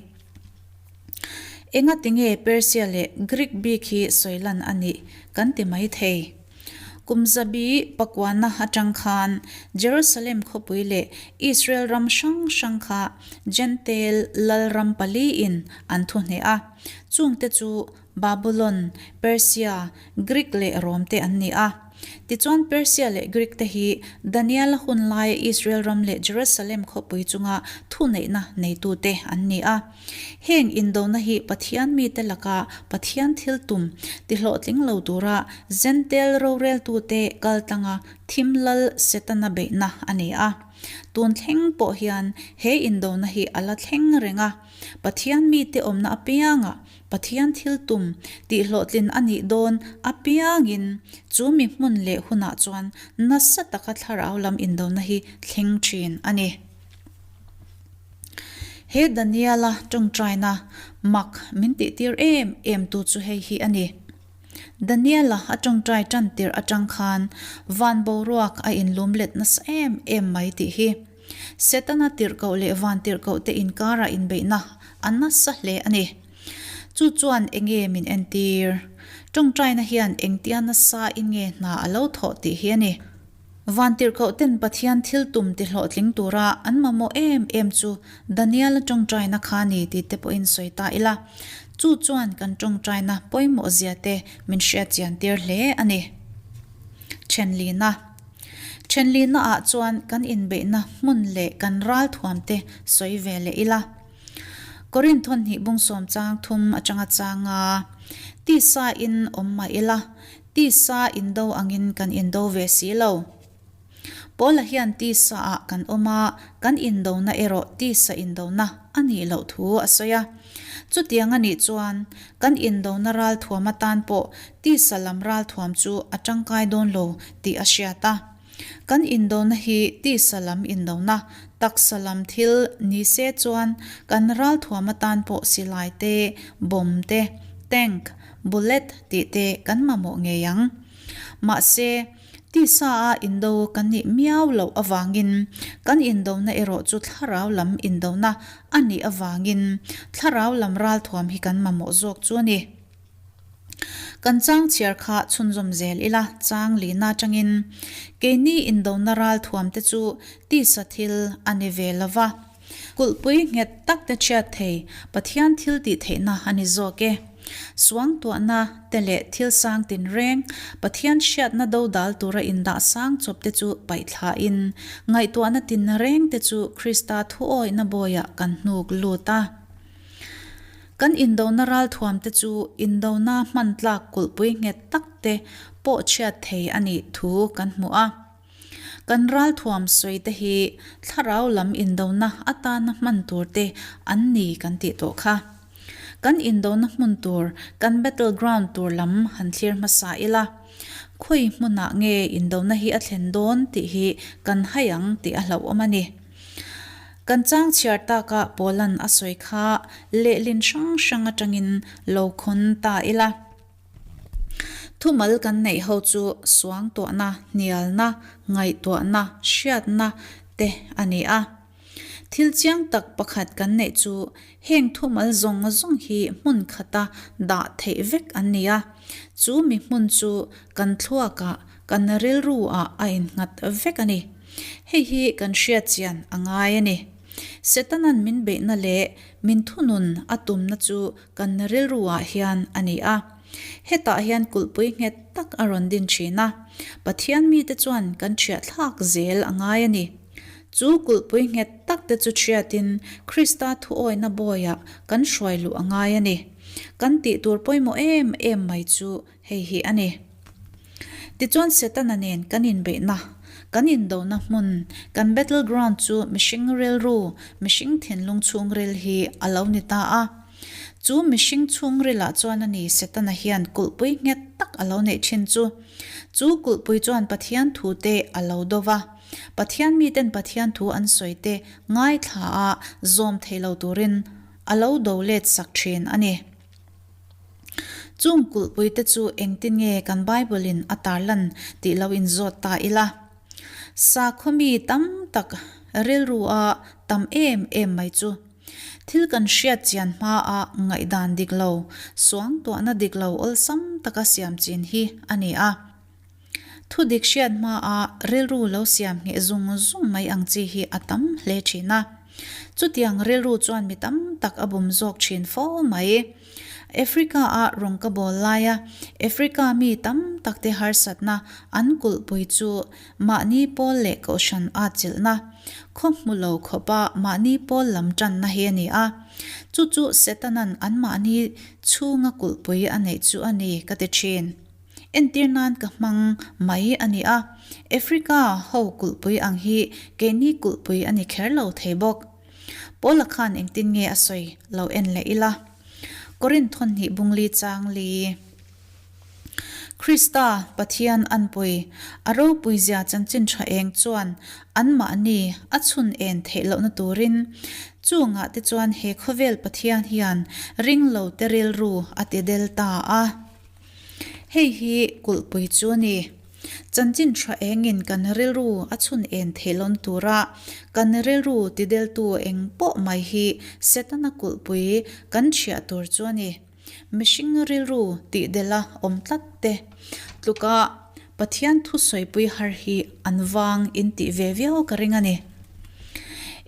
Engati nge Persia leh Greek bik hi sawi lan a nih kan ti mai thei. Kum zabi pakuana atang khan Jerusalem khawpui leh Israel ram hrang hrang kha Jentail lalram paliin an thu hneh a, chungte chu Babulon, Persia, Greek leh Rom te an ni a. Tichuan Persia leh Greek te hi Daniela hun laia Israel ram leh Jerusalem khawpui chunga thuneihna neitute an ni a. Heng indona hi Pathian mite laka Pathian thil tum tihlawhtling lo tura Jentail roreltute kaltlanga thim lal Setana beihna a ni a. Tun thleng pawh hian he indona hi a la thleng reng a. Pathian mite awmna apiangah Pathian thil tum tihhlawhtlin a nih dawn apiangin chu mi hmun leh hunah chuan nasa taka thlarau lam indona hi thleng thin a ni. He Daniela tawngtaina mak min tihtir em em tu chu hei hi a ni. Daniela a tawngtai tan tirh atang khan van boruak a inlum let nasa em em mai tih hi. Setana tirhkoh leh van tirhkoh te inkarah inbeihna a nasa hle a ni. Chu chuan enge min entir? Tawngtaina hian engtia nasa in nge hna a lo thawh tih hi a ni. Van tirhkoh ten Pathian thil tum ti hlawhtling tura an mamawh em em chu Daniela tawngtaina kha ni tih te pawhin sawi ta ila. Chu chuan kan tawngtaina pawimawh zia te min hriatchian tir hle a ni. Thenlina. Thenlina ah chuan kan inbeihna hmun leh kan ralthuam te sawi ve leh ila. Korinth hawn hnih bungsawm chang thum atanga changa tisa in awm mah ila, tisa indo angin kan indo ve si lo. Paula hian tisa ah kan awm a, kan indona erawh tisa indona a nih loh thu a sawi a. Chutiang a nih chuan kan indona ralthuam atan pawh tisa lam ralthuam chu a tangkai dawn lo tih a hriat a. Kan indona hi tisa lam indona, taksa lam thil ni se chuan kan ralthuam atan pawh silai te, bomb te, tank, bullet tih te kan mamawh ngei ang. Mahse, Tisa a indo kan nih miau loh avangin kan indona erawh chu thlarau lam indona a nih avangin thlarau lam ralthuam hi kan mamawh zawk chu a ni. Kan chang chhiar kha chhunzawm zel ila chang lihna atangin keini indona ralthuam te chu tisa thil a ni ve lova. Kulhpui nghet tak te chhiat thei Pathian thil tih theihna a ni zawk e. Suangtuahna te leh thil sang tinreng Pathian hriatna dodal tura indah sang chawp te chu paih thlain ngaihtuahna tinreng te chu Krista thuawihna bawiah kan hnuk lut a. Kan indona ralthuam te chu indona hman tlak kulhpui nghet tak te pawh chhiat thei a nih thu kan hmu a. Kan ralthuam sawi te hi thlarau lam indona atana hman tur te an ni kan tih tawh kha. Kan indona hmun tur, kan battle ground tur lam han thlir hmasa ila. Khawi hmunah nge indona hi a thlen dawn tih hi kan hai ang tih a hlauhawm a ni. Kan chang chhiar taka Paula'n a sawi kha lehlin hrang hrang atangin lo khawn ta ila. Thumal kan neih ho chu suangtuahna, hnialna, ngaihtuahna, hriatna te a ni a. Thil chiang tak pakhat kan neih chu heng thumal zawng zawng hi hmun khata dah theih vek an ni a. Chu mi hmun chu kan thluakah, kan rilruah a innghat vek a ni. Hei hi kan hriat chian a ngai a ni. Setanan min beihna leh min thunun a tumna chu Kan rilruah hian a ni a. Hetah hian kulhpui nghet tak a rawn din thin a. Pathian mite chuan kan thiahthlak zel a ngai a ni. Chu kulhpui nghet tak te chu ṭhiatin Krista thuawihna bawiah kan hruai luh a ngai a ni. Kan tih tur pawimawh em em mai chu hei hi a ni. Tichuan Setana nen kan inbeihna, kan indona hmun, kan battle ground chu mihring rilru, mihring thinlung chhungril hi a lo ni ta a. Chu mihring chhungrilah chuan a ni Setana hian kulhpui nghet tak a lo neih thin chu. Chu kulhpui chuan Pathian thu te a lo do va. Pathian miten Pathian thu an sawi te ngaithla a zawm thei lo turin a lo do let sak thin a ni. Chung kulhpui te chu engtin nge kan Bible in a tarlan tih lo inzawt ta ila. Sakhaw mi tam tak rilru a tam em em mai chu. Thil kan hriat chian hmaa ngaihdan dik lo, suangtuahna dik lo awlsam taka siam chin hi a ni a. Thu dik hriat hmaa rilru lo siam ngheh zung zung mai ang chi hi a tam hle thin a. Chutiang rilru chuan mi tam tak a bum zawk thin fo mai. Africa-a rawng ka bawl laia Africa mi tam takte harsatna an kulhpui chu mahni pawl leh kohhran a chilhna, khaw hmu lo khawpa mahni pawl lam tanna hi a ni a. Chu chu Setanan anmahni chhunga kulhpui a neih chu a ni ka ti thin. Entir nan ka hmang mai a ni a, Africa ho kulhpui ang hi keini kulhpui a ni kher lo thei bawk. Paula khan engtin nge a sawi lo en leh ila. Korinth thawnhnih bungli chang li. Krista, Pathian anpui, a ropuizia chanchin tha eng chuan anmahni a chhun en theih lohna turin, chungah te chuan he khawvel Pathian hian ringlo te rilru a ti del ta a. Hei hi kulhpui chu a ni. Chanchin tha engin kan rilru a chhun en theih lawn tura kan rilru ti deltu eng pawh mai hi Setana kulhpui kan chhiah tur chu a ni. Mihring rilru tih dela awm tlat te tluka Pathian thu sawipui har hi an vang in tih ve viau ka ring a ni.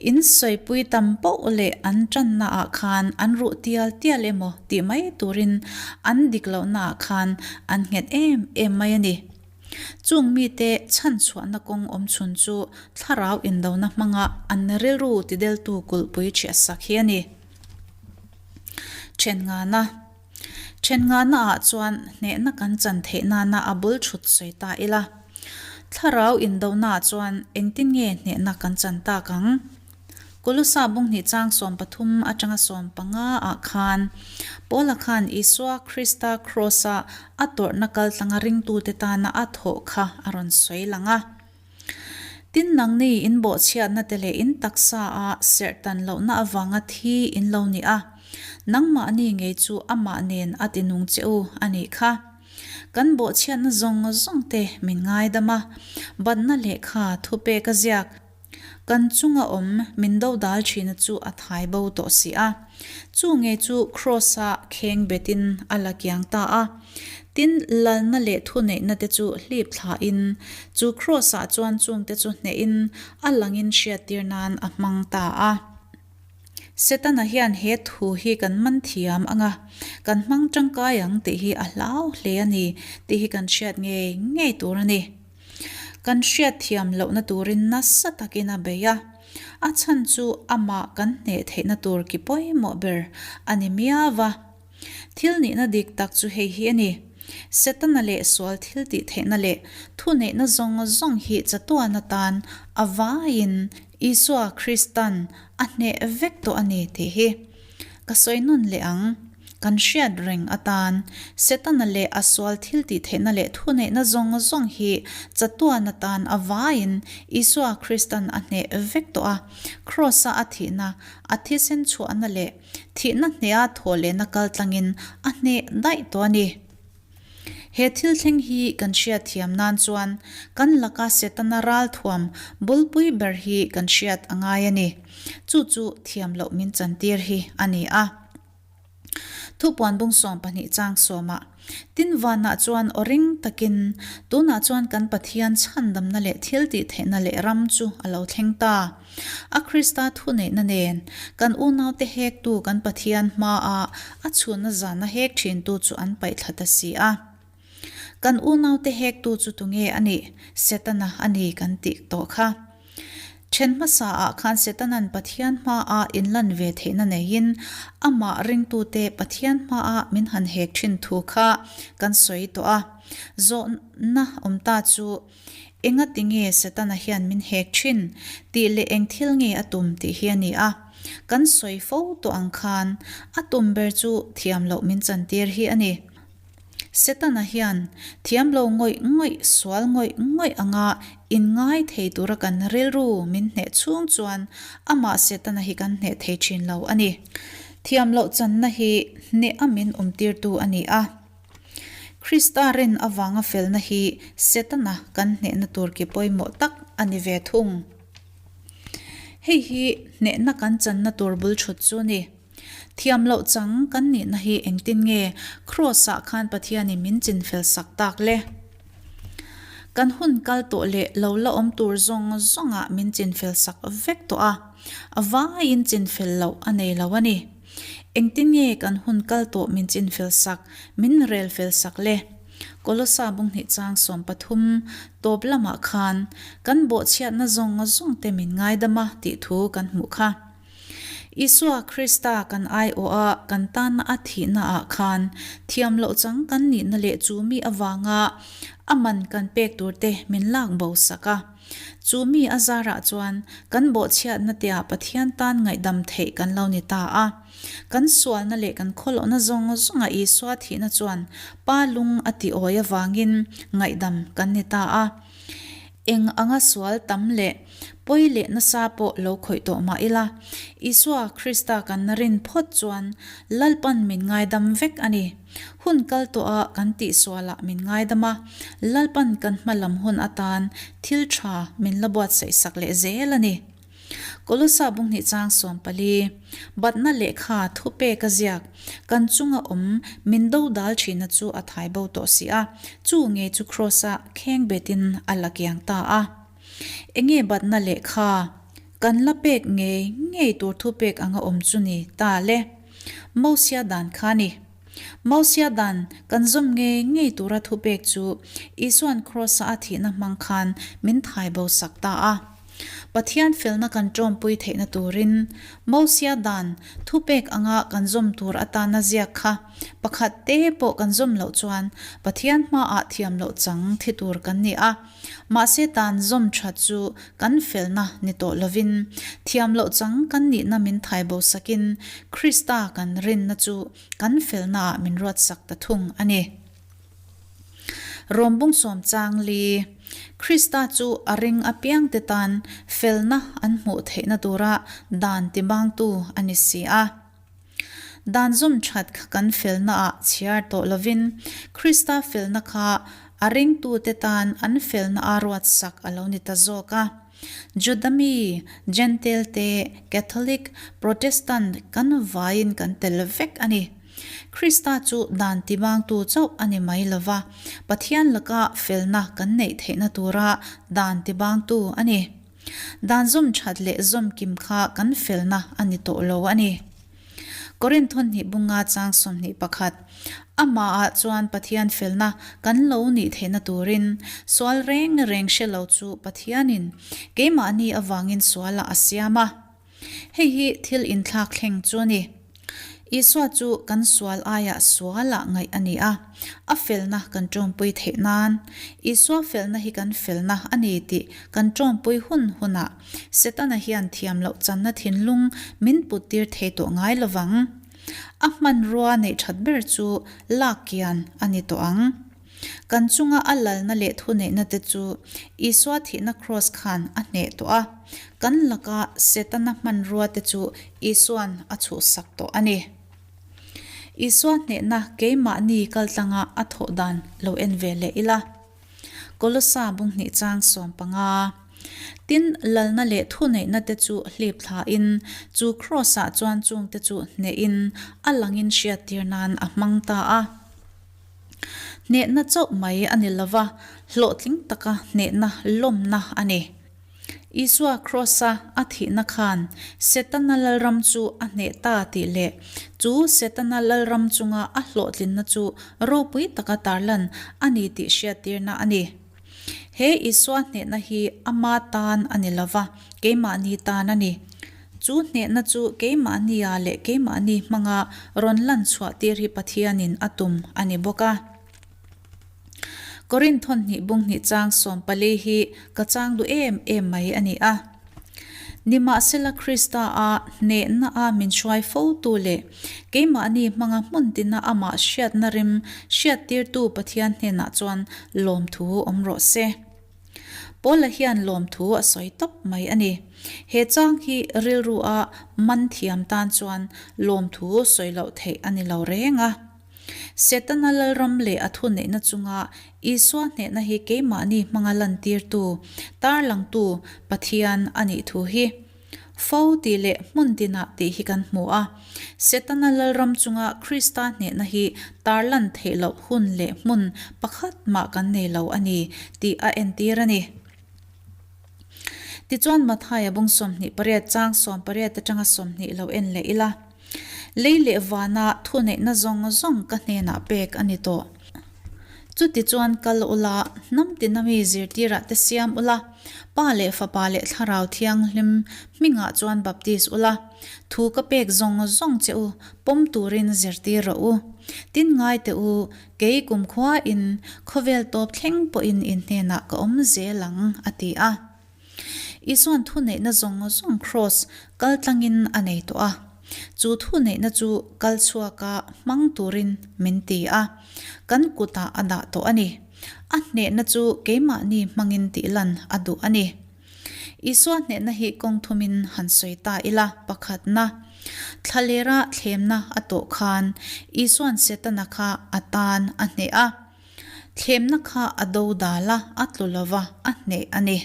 In sawipui tam poh leh an tanna ah khan an ruh tial tial emaw tih mai turin an dik lohna ah khan an nghet em em mai a ni. Chung mite chhanchhuahna kawng awm chhun chu thlarau indona hmanga an rilru tideltu kulhpui chhiahsak hi a ni. Then ngana. Then ngana ah chuan hnehna kan chan theih nana a bul thut sawi ta ila. Thlarau indona ah chuan engtin nge hnehna kan chan tak ang? Kolosa bunghnih chang 13 atanga 15 ah khan Paula khan Isua Krista Kraws-a a tawrhna kaltlanga ringtute tana a thawh kha a rawn sawi lang a. Tin, nangni in bawhchhiatna te leh in taksa a serh tan lohna avanga thi in lo ni a, nangmahni ngei chu amah nen a ti nung che u a nih kha. Kan bawhchhiatna zawng zawng te min ngaidam a, batna lehkha thupek a ziak. Kan chunga awm min dodal thina chu a thai bo tawh si a. Chu ngei chu Kraws-a kheng betin a la kiang ta a. Tin, lalna leh thuneihna te chu hlip thlain, chu Kraws-ah chuan chungte chu hnehin a langin hriattir nan a hmang ta a. Setana hian he thu hi kan man thiam ang a, kan hmang tangkai ang tih hi a hlau hle a ni tih hi kan hriat ngei ngei tur a ni. Kan hriat thiam lohna turin nasa takin a bei a, a chhan chu amah kan hneh theihna tur ki pawimawh ber a ni miau va. Thil nihna dik tak chu hei hi a ni, Setana leh sual thil tih theihna leh thuneihna zawng zawng hi chatuan atan a vaiin Isua Kristan a hneh vek tawh a ni tih hi. Ka sawi nawn leh ang. Kan hriat reng atan, Setana leh a sual thil tih theihna leh thuneihna zawng zawng hi chatuan atan a vaiin Isua Kristan a hneh vek tawh a. Kraws-a a thihna, a thisen chhuahna leh thihna hneha thawh lehna kal tlangin a hneh daih tawh a ni. He thil thleng hi kan hriat thiam nan chuan kan laka Setana ralthuam bulpui ber hi kan hriat a ngai a ni. Chu chu thiam loh min chantir hi a ni a. Thupuan bung 12 chang sawmah, Tin vanah chuan aw ring takin, Tunah chuan kan Pathian chhandamna leh thil tih theihna leh ram chu a lo thleng ta. A Krista thuneihna nen, kan unaute hektu kan Pathian hmaah a chhunna zana hek thintu chu an paih thla ta si a. Kan unaute hektu chu tunge a nih? Setana a ni kan tih tawh kha. Then hmasaah khan Setanan Pathian hmaah inlan ve theihna neiin amah ringtute Pathian hmaah min han hek thin thu kha kan sawi tawh a. Zawhna awm ta chu Engati nge Setana hian min hek thin tih leh eng thil nge a tum tih hi a ni a. Kan sawi fo tawh ang khan a tum ber chu thiam loh min chantir hi a ni. Setana hian thiam lo ngawih ngawih, sual ngawih ngawih anga inngai thei tura kan rilru min hneh chhung chuan amah Setana hi kan hneh thei thin lo a ni. Thiam loh channa hi hneh a min awmtirtu a ni a. Krista rin avanga felna hi Setana kan hnehna tur ki pawimawh tak a ni ve thung. Hei hi hnehna kan channa tur bul thut chu a ni. Thiam loh chang kan nihna hi engtin nge Kraws-ah khan Pathianin min chinfel sak tak le? Kan hun kal tawh leh lo la awm tur zawng zawngah min chinfel sak vek tawh a, a vaiin chinfel loh a nei lo a ni. Engtin nge kan hun kal tawh min chinfel sak, min rel fel sak le? Kolosa bunghnih chang 13 tawp lamah khan kan bawhchhiatna zawng zawng te min ngaidam a tih thu kan hmuh kha. Isua Krista kan aiawh a kan tanna a thihna ah khan thiam loh chang kan nihna leh chu mi avanga a man kan pek tur te min lak bo sak a. Chu mi a zarah chuan kan bawhchhiatna te ah Pathian tan ngaihdam theih kan lo ni ta a. Kan sualna leh kan khawlohna zawng zawnga Isua thihna chuan Pa lung a ti awi avangin ngaihdam kan ni ta a. Eng anga sual tam leh pawi leh nasa pawh lo khawih tawh mah ila, Isua Krista kan rin phawt chuan Lalpan min ngaidam vek a ni. Hun kal tawha kan tihsualah min ngaidam a, Lalpan kan hma lam hun atan thil tha min la buatsaih sak leh zel a ni. Kolosa bunghnih chang 14, Batna lehkha thupek a ziak, Kan chunga awm min do dal thina chu a thai bo tawh si a, chu nge chu Kraws-a kheng betin a la kiang ta a. Enge batna lehkha kan la pek ngei ngei tur thupek anga awm chu ni ta le? Mosia dan kha ni. Mosia dan kan zawm ngei ngei tura thupek chu Isua'n Kraws-a a thihna hmang khan min thai bo sak ta a. Pathian felna kan ṭawmpui theihna turin Mosia dan thupek anga kan zawm tur atana ziak kha pakhat te pawh kan zawm loh chuan Pathian hmaah thiam loh chang thi tur kan ni a. Mahse tan zawm ṭhat chu kan felna ni tawh lovin thiam loh chang kan nihna min thai bo sakin Krista kan rinna chu kan felnaah min ruatsak ta thung a ni. Rom bung sawm chang li, Krista chu a ring apiangte tan felna an hmuh theihna tura dan tibangtu a ni si a. Dan zawm that kha kan felnaah chhiar tawh lovin Krista felna kha a ringtute tan an felna a ruatsak a lo ni ta zawk a. Juda mi, Gentail te, Catholic, Protestant kan vaiin kan tel vek a ni. Krista chu dan tibangtu chauh a ni mai lo va, Pathian laka felna kan neih theihna tura dan tibangtu a ni. Dan zawm that leh zawm kim kha kan felna a ni tawh lo a ni. Korinth hnih bunga chang 21, Amahah chuan Pathian felna kan lo nih theihna turin sual reng reng hre lo chu Pathianin keimahni avangin sualah a siam a. Hei hi thil inthlak thleng chu a ni. Isua chu kan sual aiah sualah ngaih a ni a, a felna kan tawmpui theih nan. Isua felna hi kan felna a ni tih kan tawmpui hun hunah Setana hian thiam loh channa thinlung min puttir thei tawh ngai lovang. A hmanrua neih that ber chu lak kian a ni tawh ang. Kan chunga a lalna leh thuneihna te chu Isua thihna kraws khan a hneh tawh a, kan laka Setana hmanrua te chu Isua'n a chhuhsak tawh a ni. Isua hnehna keimahni kaltlanga a thawh dan lo en ve leh ila. Kolosa bunghnih chang 15. Tin, lalna leh thuneihna te chu hlip thlain, chu kraws-ah chuan chungte chu hnehin a langin hriattir nan a hmang ta a. Hnehna chauh mai a ni lova, hlawhtling taka hnehna lawmna a ni. Isua Kraws-a a thihna khan Setana lalram chu a hneh ta tih leh chu Setana lalram chunga a hlawhtlinna chu ropui taka tarlan a ni tih hriattirna a ni. He Isua hnehna hi ama tan a ni lova, keimahni tan a ni. Chu hnehna chu keimahnia leh keimahni hmanga rawn lan chhuah tir hi Pathianin a tum a ni bawk a. Korinth thawnhnih bunghnih chang 14 hi ka chang duh em em mai a ni a. Nimahsela Krista a hnehna a min hruai fotu leh keimahni hmanga hmun tina amah hriatna rem hriattirtu Pathian hnenah chuan lawmthu awm rawh se. Paula hian lawmthu a sawi tawp mai a ni. He chang hi rilru a man thiam tan chuan lawmthu sawi loh theih a ni lo reng a. Setana lalram leh a thuneihna chunga Isua hnehna hi keimahni hmanga lantirtu, tarlangtu Pathian a nih thu hi fo tih leh hmun tinah tih hi kan hmu a. Setana lalram chunga Krista hnehna hi tarlan theih loh hun leh hmun pakhat mah kan nei lo a ni tih a entir a ni. Tichuan Mathaia bung 28 chang 18 atanga 20 lo en leh ila. Lei leh vana thuneihna zawng zawng ka hnenah pek a ni tawh. Chutichuan kal ula, hnam tina mi zirtirah te siam ula, Pa leh Fapa leh Thlarau Thianghlim hmingah chuan baptis ula, thu ka pek zawng zawng che u pawm turin zirtir rawh u. Tin ngai teh u, kei kumkhuain khawvel tawp thleng pawhin in hnenah ka awm zel ang, a ti a. Isuan thuneihna zawng zawng kraws kal tlangin a nei tawh a. Chu thuneihna chu kal chhuaka hmang turin min ti a, kan kutah a dah tawh a ni. A hnehna chu keimahni hmangin tihlan a duh a ni. Isua hnehna hi kawng thumin han sawi ta ila, pakhatna, thlalera thlemna a tawh khan Isuan Setana kha a tan a hneh a. Thlemna kha a do dal a, a tlu lo va, a hneh a ni.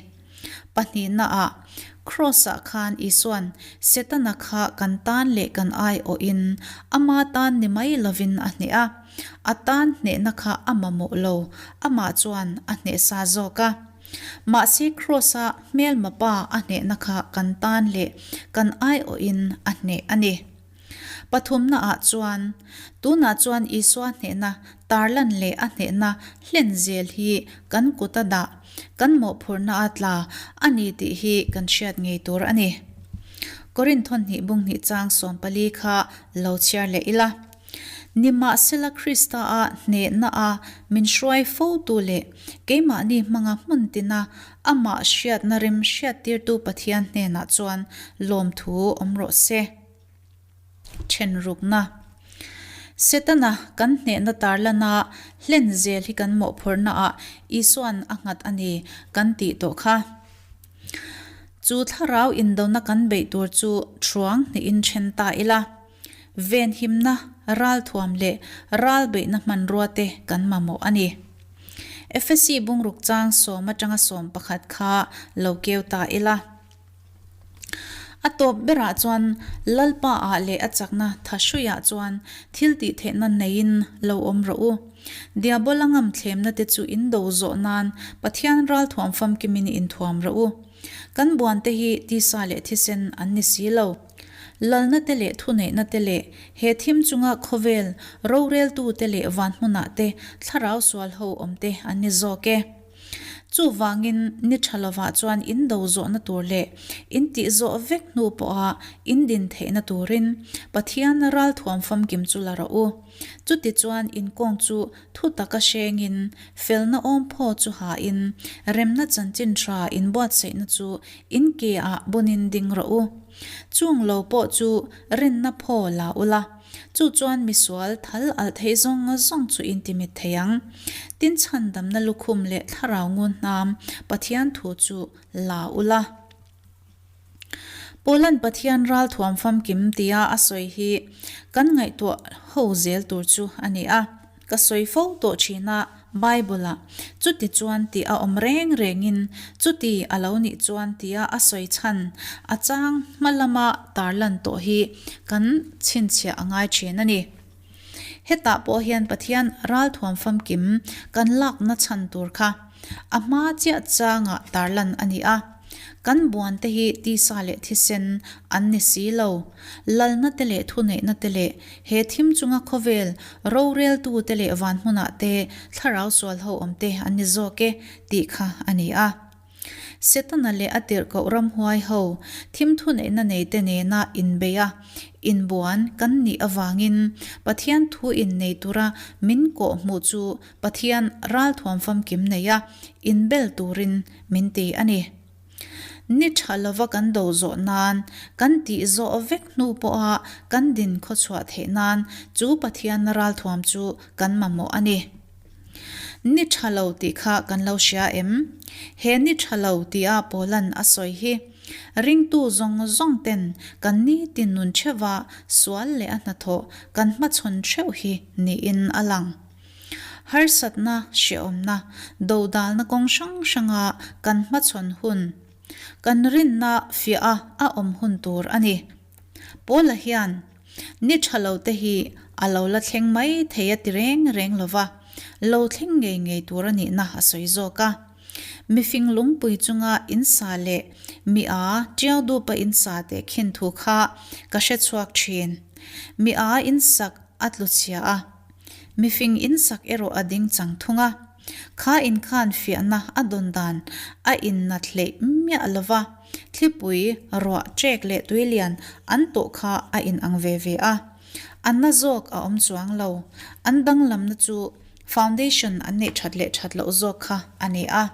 Pahnihnaah, Kraws-ah khan Isua'n Setana kha kan tan leh kan aiawhin ama tan ni mai lovin a hneh a. A tan hnehna kha a mamawh lo, amah chuan a hneh sa zawk a. Mahse Kraws-a hmelma pa a hnehna kha kan tan leh kan aiawhin a hneh a ni. Pathumnaah chuan, tunah chuan Isua hnehna tarlan leh a hnehna hlen zel hi kan kuta dah, kan mawhphurhna a tla a ni tih hi kan hriat ngei tur a ni. Korinth thawnhnih bunghnih chang 14 kha lo chhiar leh ila. Nimahsela Krista a hnehna a min hruai fotu leh keimahni hmanga hmun tina amah hriatna rem hriattirtu Pathian hnenah chuan lawmthu awm rawh se. Thenrukna. Setana kan hnehna tarlana hlen zel hi kan mawhphurhnaah Isua'n a nghat a ni kan tih tawh kha. Chu thlarau indona kan beih tur chu thuang hnihin then ta ila, venhimna, ralthuam leh ralbeihna hmanrua te kan mamawh a ni. Efesi bungruk chang sawm atanga 11 kha lo keu ta ila. A tawp berah chuan Lalpa ah leh a chakna tha hruiah chuan thil tih theihna neiin lo awm rawh u. Diabola ngam thlemna te chu in do zawh nan Pathian ralthuam famkimin in thuam rawh u. Kan buan te hi tisa leh thisen an ni si lo. Lalna te leh thuneihna te leh he thim chunga khawvel roreltu te leh van hmunah te thlarau sual ho awm te an ni zawk e. Chuvangin ni tha lovah chuan in do zawhna tur leh in tih zawh vek hnu pawha in din theihna turin Pathian ralthuam famkim chu la rawh u. Chutichuan in kawng chu thu taka hrengin felna awmphaw chu hain remna chanchin tha inbuatsaihna chu in ke ah bunin ding rawh u. Chung lo pawh chu rinna phaw la ula. Chu chuan misual thal alh theih zawng zawng chu in ti mit thei ang. Tin chhandamna lukhum leh thlarau ngun hnam Pathian thu chu la ula. Paula'n Pathian ral thuam famkim tia a sawi hi kan ngaihtuah ho zel tur chu a ni a. Ka sawi fo tawh thin a, Bible-ah, Chuti chuan tih a awm reng rengin, chuti a lo nih chuan tia a sawi chhan a chang hma lama tarlan tawh hi kan chhinchhiah a ngai thin a ni. Hetah pawh hian Pathian ralthuam famkim kan lakna chhan tur kha a hma chiah changah tarlan a ni a. Kan buan te hi tisa leh thisen an ni si lo. Lalna te leh thuneihna te leh he thim chunga khawvel roreltu te leh van hmunah te thlarau sual ho awm te an ni zawk e tih kha a ni a. Setana leh a tirhkoh ramhuai ho thim thuneihna nei te nena inbeih a, inbuan kan nih avangin Pathian thu innei tura min kawh hmuh chu Pathian ralthuam famkim nei a, inbel turin min ti a ni. Ni tha lova kan do zawh nan, kan tih zawh vek hnu pawha kan din khawchhuah theih nan chu Pathian ralthuam chu kan mamawh a ni. Ni tha lo tih kha kan lo hria em? He ni tha lo tia Paula'n a sawi hi ringtu zawng zawng ten kan nitin nun theuha sual leh a hnathawh kan hmachhawn theuh hi niin a lang. Harsatna, hrehawmna, dodalna kawng hrang hranga kan hmachhawn hun, kan rinna fiah a a awm hun tur a ni. Paula hian ni tha lo te hi a lo la thleng mai thei a ti reng reng lo va, lo thleng ngei ngei tur a nihna a sawi zawk a. Mifing lungpui chunga insa leh mi a tiau dupa insa teh khin thu kha ka hre chhuak thin. Mi a insak a tlu chhia a, mifing insak erawh a ding chang thung a. Kha in khan fiahna a dawn dan a innat hleih miah lo va, thlipui, ruah, ṭek leh tuilian an tawh kha a inang ve ve a. A na zawk a awm chuang lo. An danglamna chu foundation an neih ṭhat leh ṭhat loh zawk kha a ni a.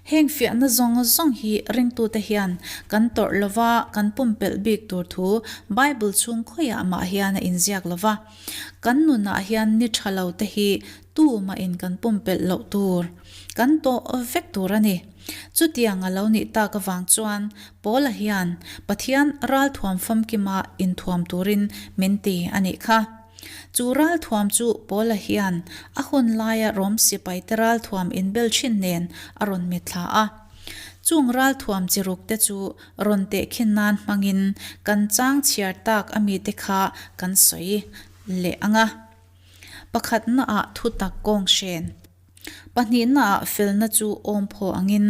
Heng fiahna zawng zawng hi ringtute hian kan tawrh lova kan pumpelh bik tur thu Bible chhung khawiah mah hian a inziak lova. Kan nunah hian ni tha lo te hi tumahin kan pumpelh loh tur, kan tawh vek tur a ni. Chutiang a lo nih tak avang chuan Paula hian Pathian ralthuam famkima inthuam turin min ti a nih kha. Chu ralthuam chu Paula hian a hun laia Rom sipaite ralthuam inbel thin nen a rawn mitthla a. Chung ralthuam chi rukte chu rawn tehkhin nan hmangin kan chang chhiar tak a mite kha kan sawi leh ang a. Pakhatnaah thutak kawng hren. Pahnihnaah felna chu awm phaw angin,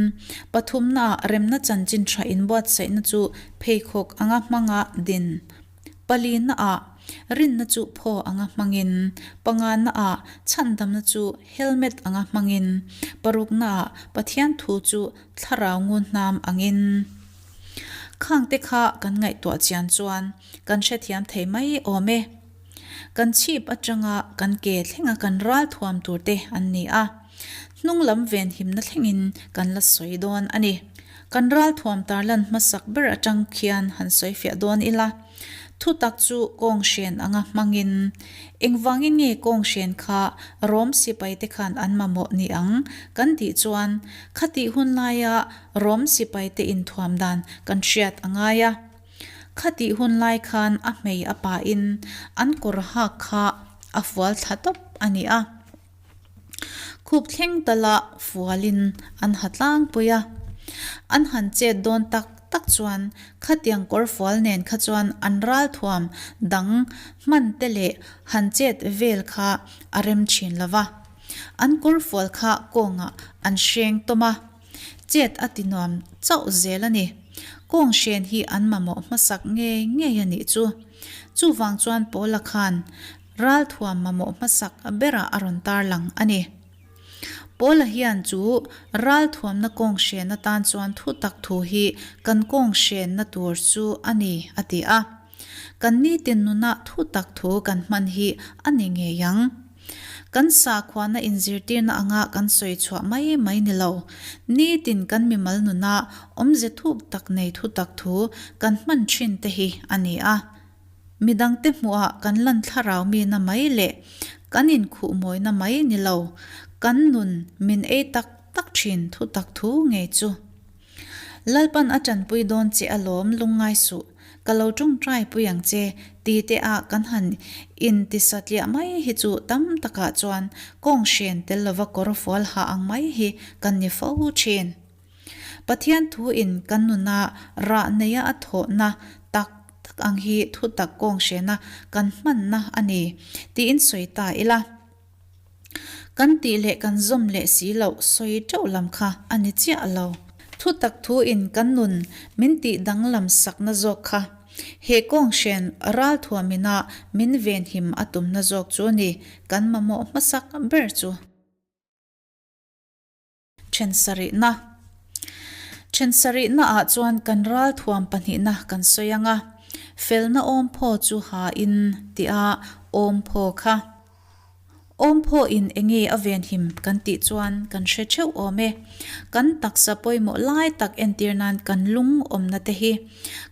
pathumnaah remna chanchin tha inbuatsaihna chu pheikhawk anga hmanga din. Palinaah rinna chu phaw anga hmangin, panganaah chhandamna chu helmet anga hmangin, paruknaah Pathian thu chu thlarau ngun hnam angin. Khangte kha kan ngaihtuah chian chuan kan hrethiam thei mai awm e. Kan chhip atanga kan ke thlenga kan ral thuam tur te an ni a, hnung lam venhimna thlengin kan la sawi dawn a ni. Kan ral thuam tarlan hmasak ber atang khian han sawi fiah dawn ila, thutak chu kawng hren anga hmangin engvangin nge kawng hren kha Rom sipai te khan an mamawh ni ang kan tih chuan khatih hun laia Rom sipai te inthuam dan kan hriat a ngai a. Khatih hun lai khan a hmei a pahin an kawr hak kha a fual thla tawp a ni a. Khup thleng tala fualin an ha tlangpui a. An han chet dawn tak tak chuan khatiang kawr fual nen kha chuan an ralthuam dang hman te leh han chet vel kha a rem thin lo va. An kawr fual kha kawngah an hreng tawm a. Chet a ti nuam chauh zel a ni. Kawng hren hi an mamawh hmasak ngei ngei a nih chu. Chuvang chuan Paula khan ralthuam mamawh hmasak berah a rawn tarlang a ni. Paula hian chu ralthuamna kawng hren atan chuan thutak thu hi kan kawng hrenna tur chu a ni a ti a. Kan nitin nunah thutak thu kan hman hi a ni ngei ang. Kan sakhuana inzirtirna anga kan sawi chhuah mai mai ni lo. Nitin kan mimal nuna awmze thuk tak nei thutak thu kan hman thin te hi a ni a. Midangte hmuhah kan lan thlarau mina mai leh kan inkhuh mawina mai ni lo, kan nun min ei tak tak thin thutak thu ngei chu. Lalpan a tanpui dawn che alawm lungngai suh. Ka lo tawngtai pui ang che, ti te ah kan han in ti satliah mai hi chu tam takah chuan kawng hren tel lova kawr fual ha ang mai hi kan ni fo thin. Pathian thu in kan nuna rah neia a thawhna tak tak ang hi thutak kawng hrena kan hmanna a ni tiin sawi ta ila. Kan tih leh kan zawm leh si loh sawi teuh lam kha a ni chiah lo. Thutak thu in kan nun min tih danglam sakna zawk kha he kawnghren ralthuam ina min venhim a tumna zawk chu a ni kan mamawh hmasak ber chu. Then sarihna Then sarihna ah chuan kan ralthuam pahnihna kan sawi ang a, felna awmphaw chu ha in tih a awmphaw kha. Awmphaw in enge a venhim kan tih chuan kan hre theuh awm e. Kan taksa pawimawh lai tak entir nan kan lung awmna te hi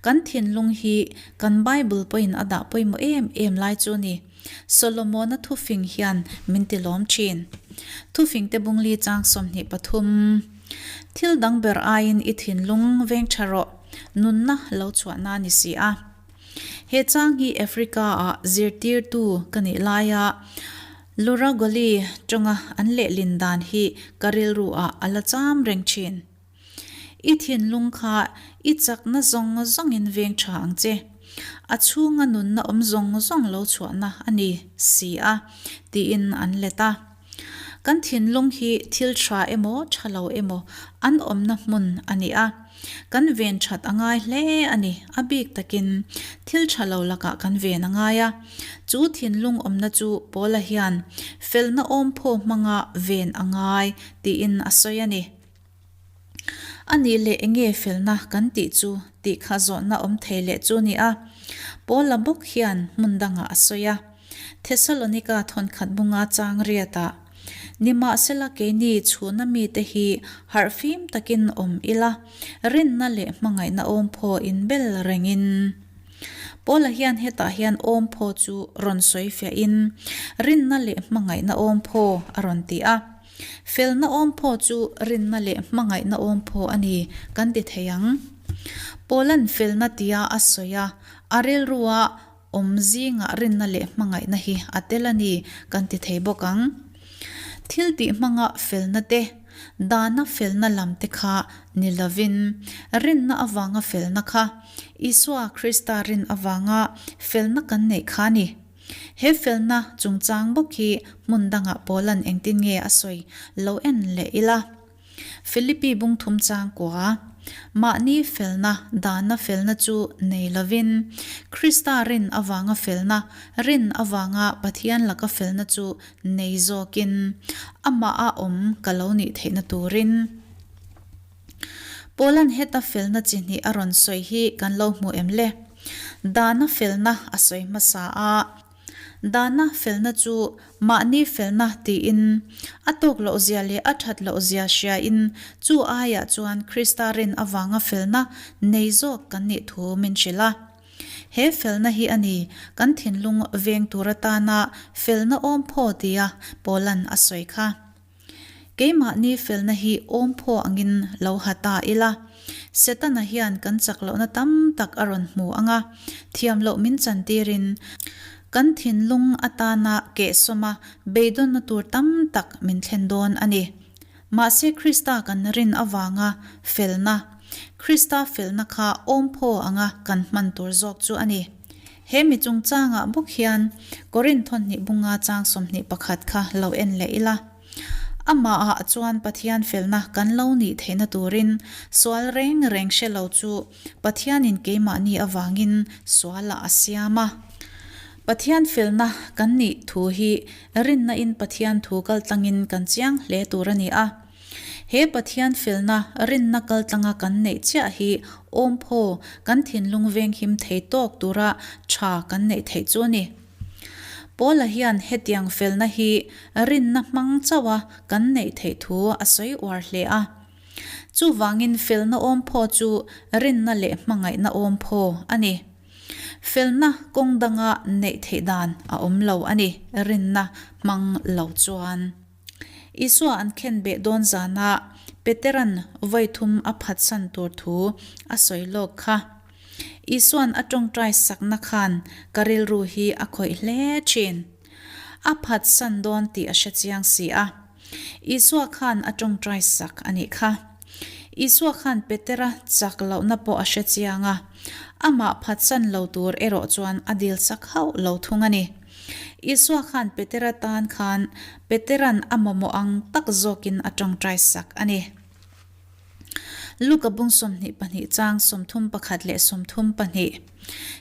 kan thinlung hi kan Bible pawhin a dah pawimawh em em lai chu a ni. Solomona thufing hian min ti lawm thin. Thufingte bungli chang 23. Thil dang ber aiin i thinlung veng tha rawh, nunna lo chhuahna ni si a. He chang hi Africa-ah zirtirtu ka nih laia Luragoli tawnga an lehlin dan hi ka rilru ah a la cham reng thin. I thinlung kha i chakna zawng zawngin veng tha ang che. A chhunga nunna awm zawng zawng lo chhuahna a ni si a, tiin an let a. Kan thinlung hi thil tha emaw tha lo emaw an awmna hmun a ni a. Kan ven that a ngai hle a ni, a bik takin thil tha lo lakah kan ven a ngai a. Chu thinlung awmna chu Paula hian felna awmphaw hmanga ven a ngai tiin a sawi a ni. A nih leh enge felna kan tih chu tih kha zawhna awm thei leh chu ni a, Paula bawk hian hmun dangah a sawi a. Thesalonika thawnkhat bunga chang riatah, Nimahsela keini chhuna mite hi harhfim takin awm ila, rinna leh hmangaihna awmphaw inbel rengin. Paula hian hetah hian awmphaw chu rawn sawi fiahin, rinna leh hmangaihna awmphaw a rawn ti a. Felna awmphaw chu rinna leh hmangaihna awmphaw a ni kan ti thei ang. Paula'n felna tia a sawi a, a rilrua awm zingah rinna leh hmangaihna hi a tel a ni kan ti thei bawk ang. Thil tih hmanga felna te, dana felna lam te kha ni lovin, rinna avanga felna kha, Isua Krista rin avanga felna kan neih kha a ni. He felna chungchang bawk hi hmun dangah Paula'n engtin nge a sawi lo en leh ila. Philippi bungthum chang kua, Mahni felna, dana felna chu nei lovin, Krista rin avanga felna, rin avanga Pathian laka felna chu nei zawkin, amaha awm ka lo nih theihna turin. Paula'n heta felna chi hnih a rawn sawi hi kan lo hmu em le? Dana felna a sawi hmasa a. Dana felna chu mahni felna tiin a tawk loh zia leh a that loh zia hriain chu aiah chuan Krista rin avanga felna nei zawk kan nih thu min hrilh a. He felna hi a ni kan thinlung veng tur atana felna awm phaw tia Paula'n a sawi kha. Keimahni felna hi awmphaw angin lo ha ta ila, Setana hian kan chak lohna tam tak a rawn hmu ang a, thiam loh min chantirin kan thinlung atana kehsawma beidawnna tur tam tak min thlen dawn a ni. Mahse Krista kan rin avanga felna, Krista felna kha awmphaw anga kan hman tur zawk chu a ni. He mi chungchangah bawk hian Korinth thawhnih bunga chang 21 kha lo en leh ila. Amahah chuan Pathian felna kan lo nih theihna turin sual reng reng hre lo chu Pathianin keimahni avangin sualah a siam a. Pathian felna kan nih thu hi rinnain Pathian thu kaltlangin kan chiang hle tur a ni a. He Pathian felna rinna kaltlanga kan neih chiah hi awmphaw kan thinlung venghim thei tawk tura tha kan neih theih chu a ni. Paula hian hetiang felna hi rinna hmang chauha kan neih theih thu a sawi uar hle a. Chuvangin felna awmphaw chu rinna leh hmangaihna awmphaw a ni. Felna kawng danga neih theih dan a awm lo a ni, rinna hmang lo chuan. Isua an khenbeh dawn zanah Petera'n vawi thum a phatsan tur thu a sawi lawk kha. Isua'n a tawngtai sakna khan ka rilru hi a khawih hle thin. A phatsan dawn tih a hre chiang si a. Isua khan a tawngtai sak a nih kha. Isua khan Petera chak lohna pawh a hre chiang a, amah phatsan lo tur erawh chuan a dil sak hauh lo thung a ni. Isua khan Petera tan khan Petera'n a mamawh ang tak zawkin a tawngtai sak a ni. Luka bung 22 chang 31 leh 32.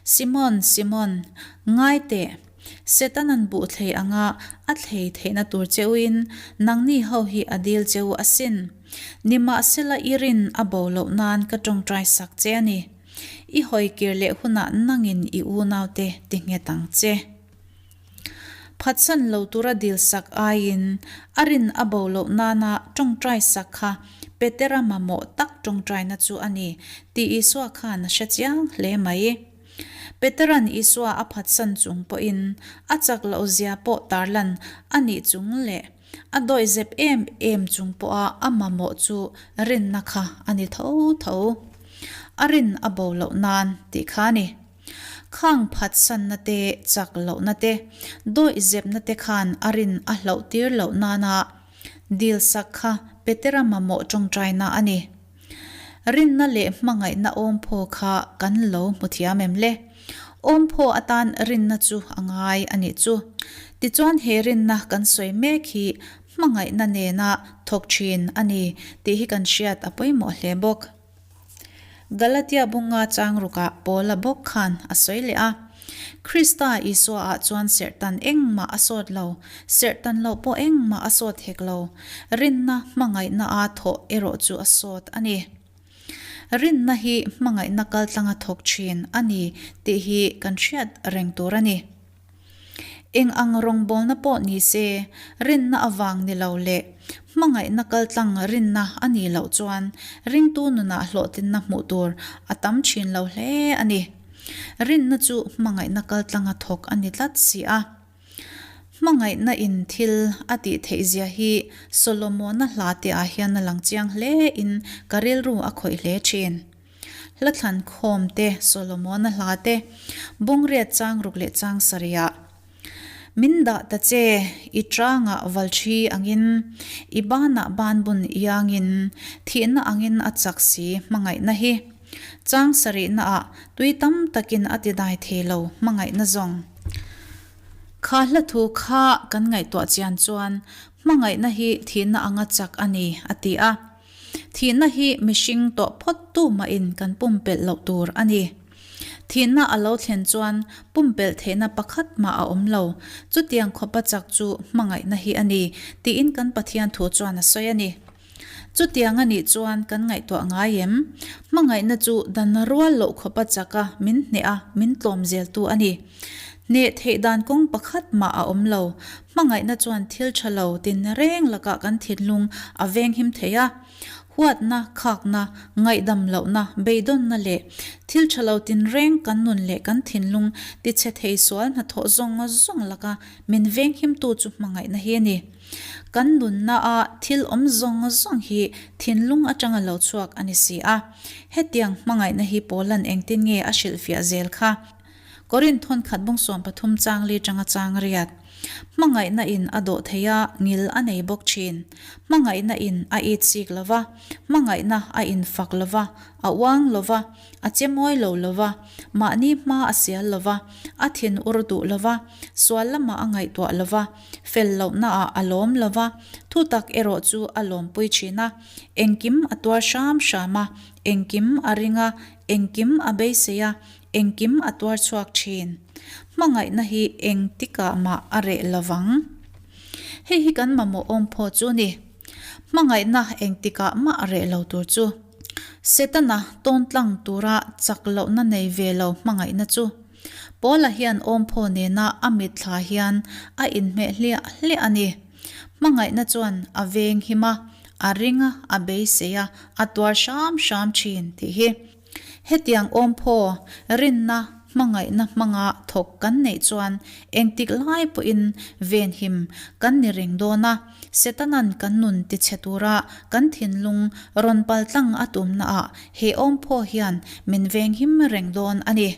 Simon, Simon, ngai teh, Setana'n buh thlei anga a thlei theihna tur cheuin nangni ho hi a dil cheu asin. Nimahsela i rin a bo loh nan ka tawngtai sak che a ni. I hawi kir leh hunah nangin i unaute ti nghet ang che. Phatsan lo tura dil sak aiin a rin a bo loh nana tawngtai sak kha Petera mamawh tak tawngtaina chu a ni tih Isua khan a hre chiang hle mai. Petera'n Isua a phatsan chung pawhin a chak loh zia pawh tarlan a nih chung leh a dawihzep em em chung pawha a mamawh chu rinna kha a ni tho tho. A rin a bo loh nan tih kha a ni. Khang phatsanna te, chak lohna te, dawihzepna te khan a rin a hlauh tir loh nana dilsak kha Petera mamawh tawngtaina a ni. Rinna leh hmangaihna awmphaw kha kan lo hmu thiam em le? Awmphaw atan rinna chu a ngai a nih chu. Tichuan he rinna kan sawi mek hi hmangaihna nena thawk thin a ni tih hi kan hriat a pawimawh hle bawk. Galatia bunga chang rukah Paula bawk khan a sawi leh a, Krista Isua-ah chuan serhtan engmah a sawt lo, serhtan loh pawh engmah a sawt hek lo, rinna hmangaihna-a thawh erawh chu a sawt a ni. Rinna hi hmangaihna kaltlanga thawk thin a ni tih hi kan hriat reng tur a ni. Eng ang rawngbawlna pawh ni se, rinna avang ni lo leh hmangaihna kaltlang rinna a nih loh chuan ringtu nunah hlawhtlinna hmuh tur a tam thin lo hle a ni. Rinna chu hmangaihna kaltlanga thawk a ni tlat si a. Hmangaihna in thil a tih theih zia hi Solomona hla te ah hian a lang chiang hle in ka rilru a khawih hle thin. Hla thlan khawm te, Solomona hla te, bungriat chang ruk leh chang sarih ah. Min dah ta che, i tangah valṭhi angin, i banah banbun iangin, thihna angin a chak si hmangaihna hi. Chang sarihnaah tui tam takin a ti dai thei lo hmangaihna zawng. Kha hla thu kha kan ngaihtuah chian chuan hmangaihna hi thihna anga chak a ni, a ti a. Thihna hi mihring tawh phawt tu mahin kan pumpelh loh tur a ni. Thihna a lo thlen chuan pumpelh theihna pakhat mah a awm lo. Chutiang khawpa chak chu hmangaihna hi a ni, tiin kan Pathian thu chuan a sawi a ni. Chutiang a nih chuan kan ngaihtuah ngai em? Hmangaihna chu dan rual loh khawpa chaka min hneh a, min tlawm zeltu a ni. Hneh theih dan kawng pakhat mah a awm lo. Hmangaihna chuan thil tha lo tin reng lakah kan thinlung a venghim thei a. Huatna, khakna, ngaihdam lohna, beidawnna leh thil tha lo tin reng kan nun leh kan thinlung tichhe thei sual hnathawh zawng zawng laka min venghimtu chu hmangaihna hi a ni. Kan nunna a thil awm zawng zawng hi thinlung atanga lo chhuak a ni si a. Hetiang hmangaihna hi Paula'n engtin nge a hrilhfiah zel kha? Korinth thawn khat bung 13 chang li tanga chang riat. Hmangaihna in a dawh thei a, ngil a nei bawk thin. Hmangaihna in a it sik lo va, hmangaihna a infak lo va, a uang lo va, A che mawi lo lo va, mahni hma a sial lo va, a thin ur duh lo va, sual lamah a ngaihtuah lo va, fel lohnaah a lawm lo va, thutak erawh chu a lawmpui thin a. Engkim a tuar hram hram a, engkim a ring a, engkim a beisei a, engkim a tuar chhuak thin. Hmangaihna hi engtikah mah a reh lo vang. Hei hi kan mamawh awm phaw chu ni. Hmangaihna engtikah mah a reh lo tur chu. Setana tawntlang tura chak lohna nei ve lo hmangaihna chu. Paula hian awmphaw nena a mitthla hian a inhmeh hliah hliah a ni. Hmangaihna chuan a veng him a, a ring a, a beisei a, a tuar hram hram thin tih hi. Hetiang awmphaw, rinna, hmangaihna hmanga thawk kan neih chuan engtik lai pawhin venhim kan ni reng dawn a, Setana'n kan nun tichhe tura kan thinlung rawn paltlang a tumnaah he awmphaw hian min venghim reng dawn a ni.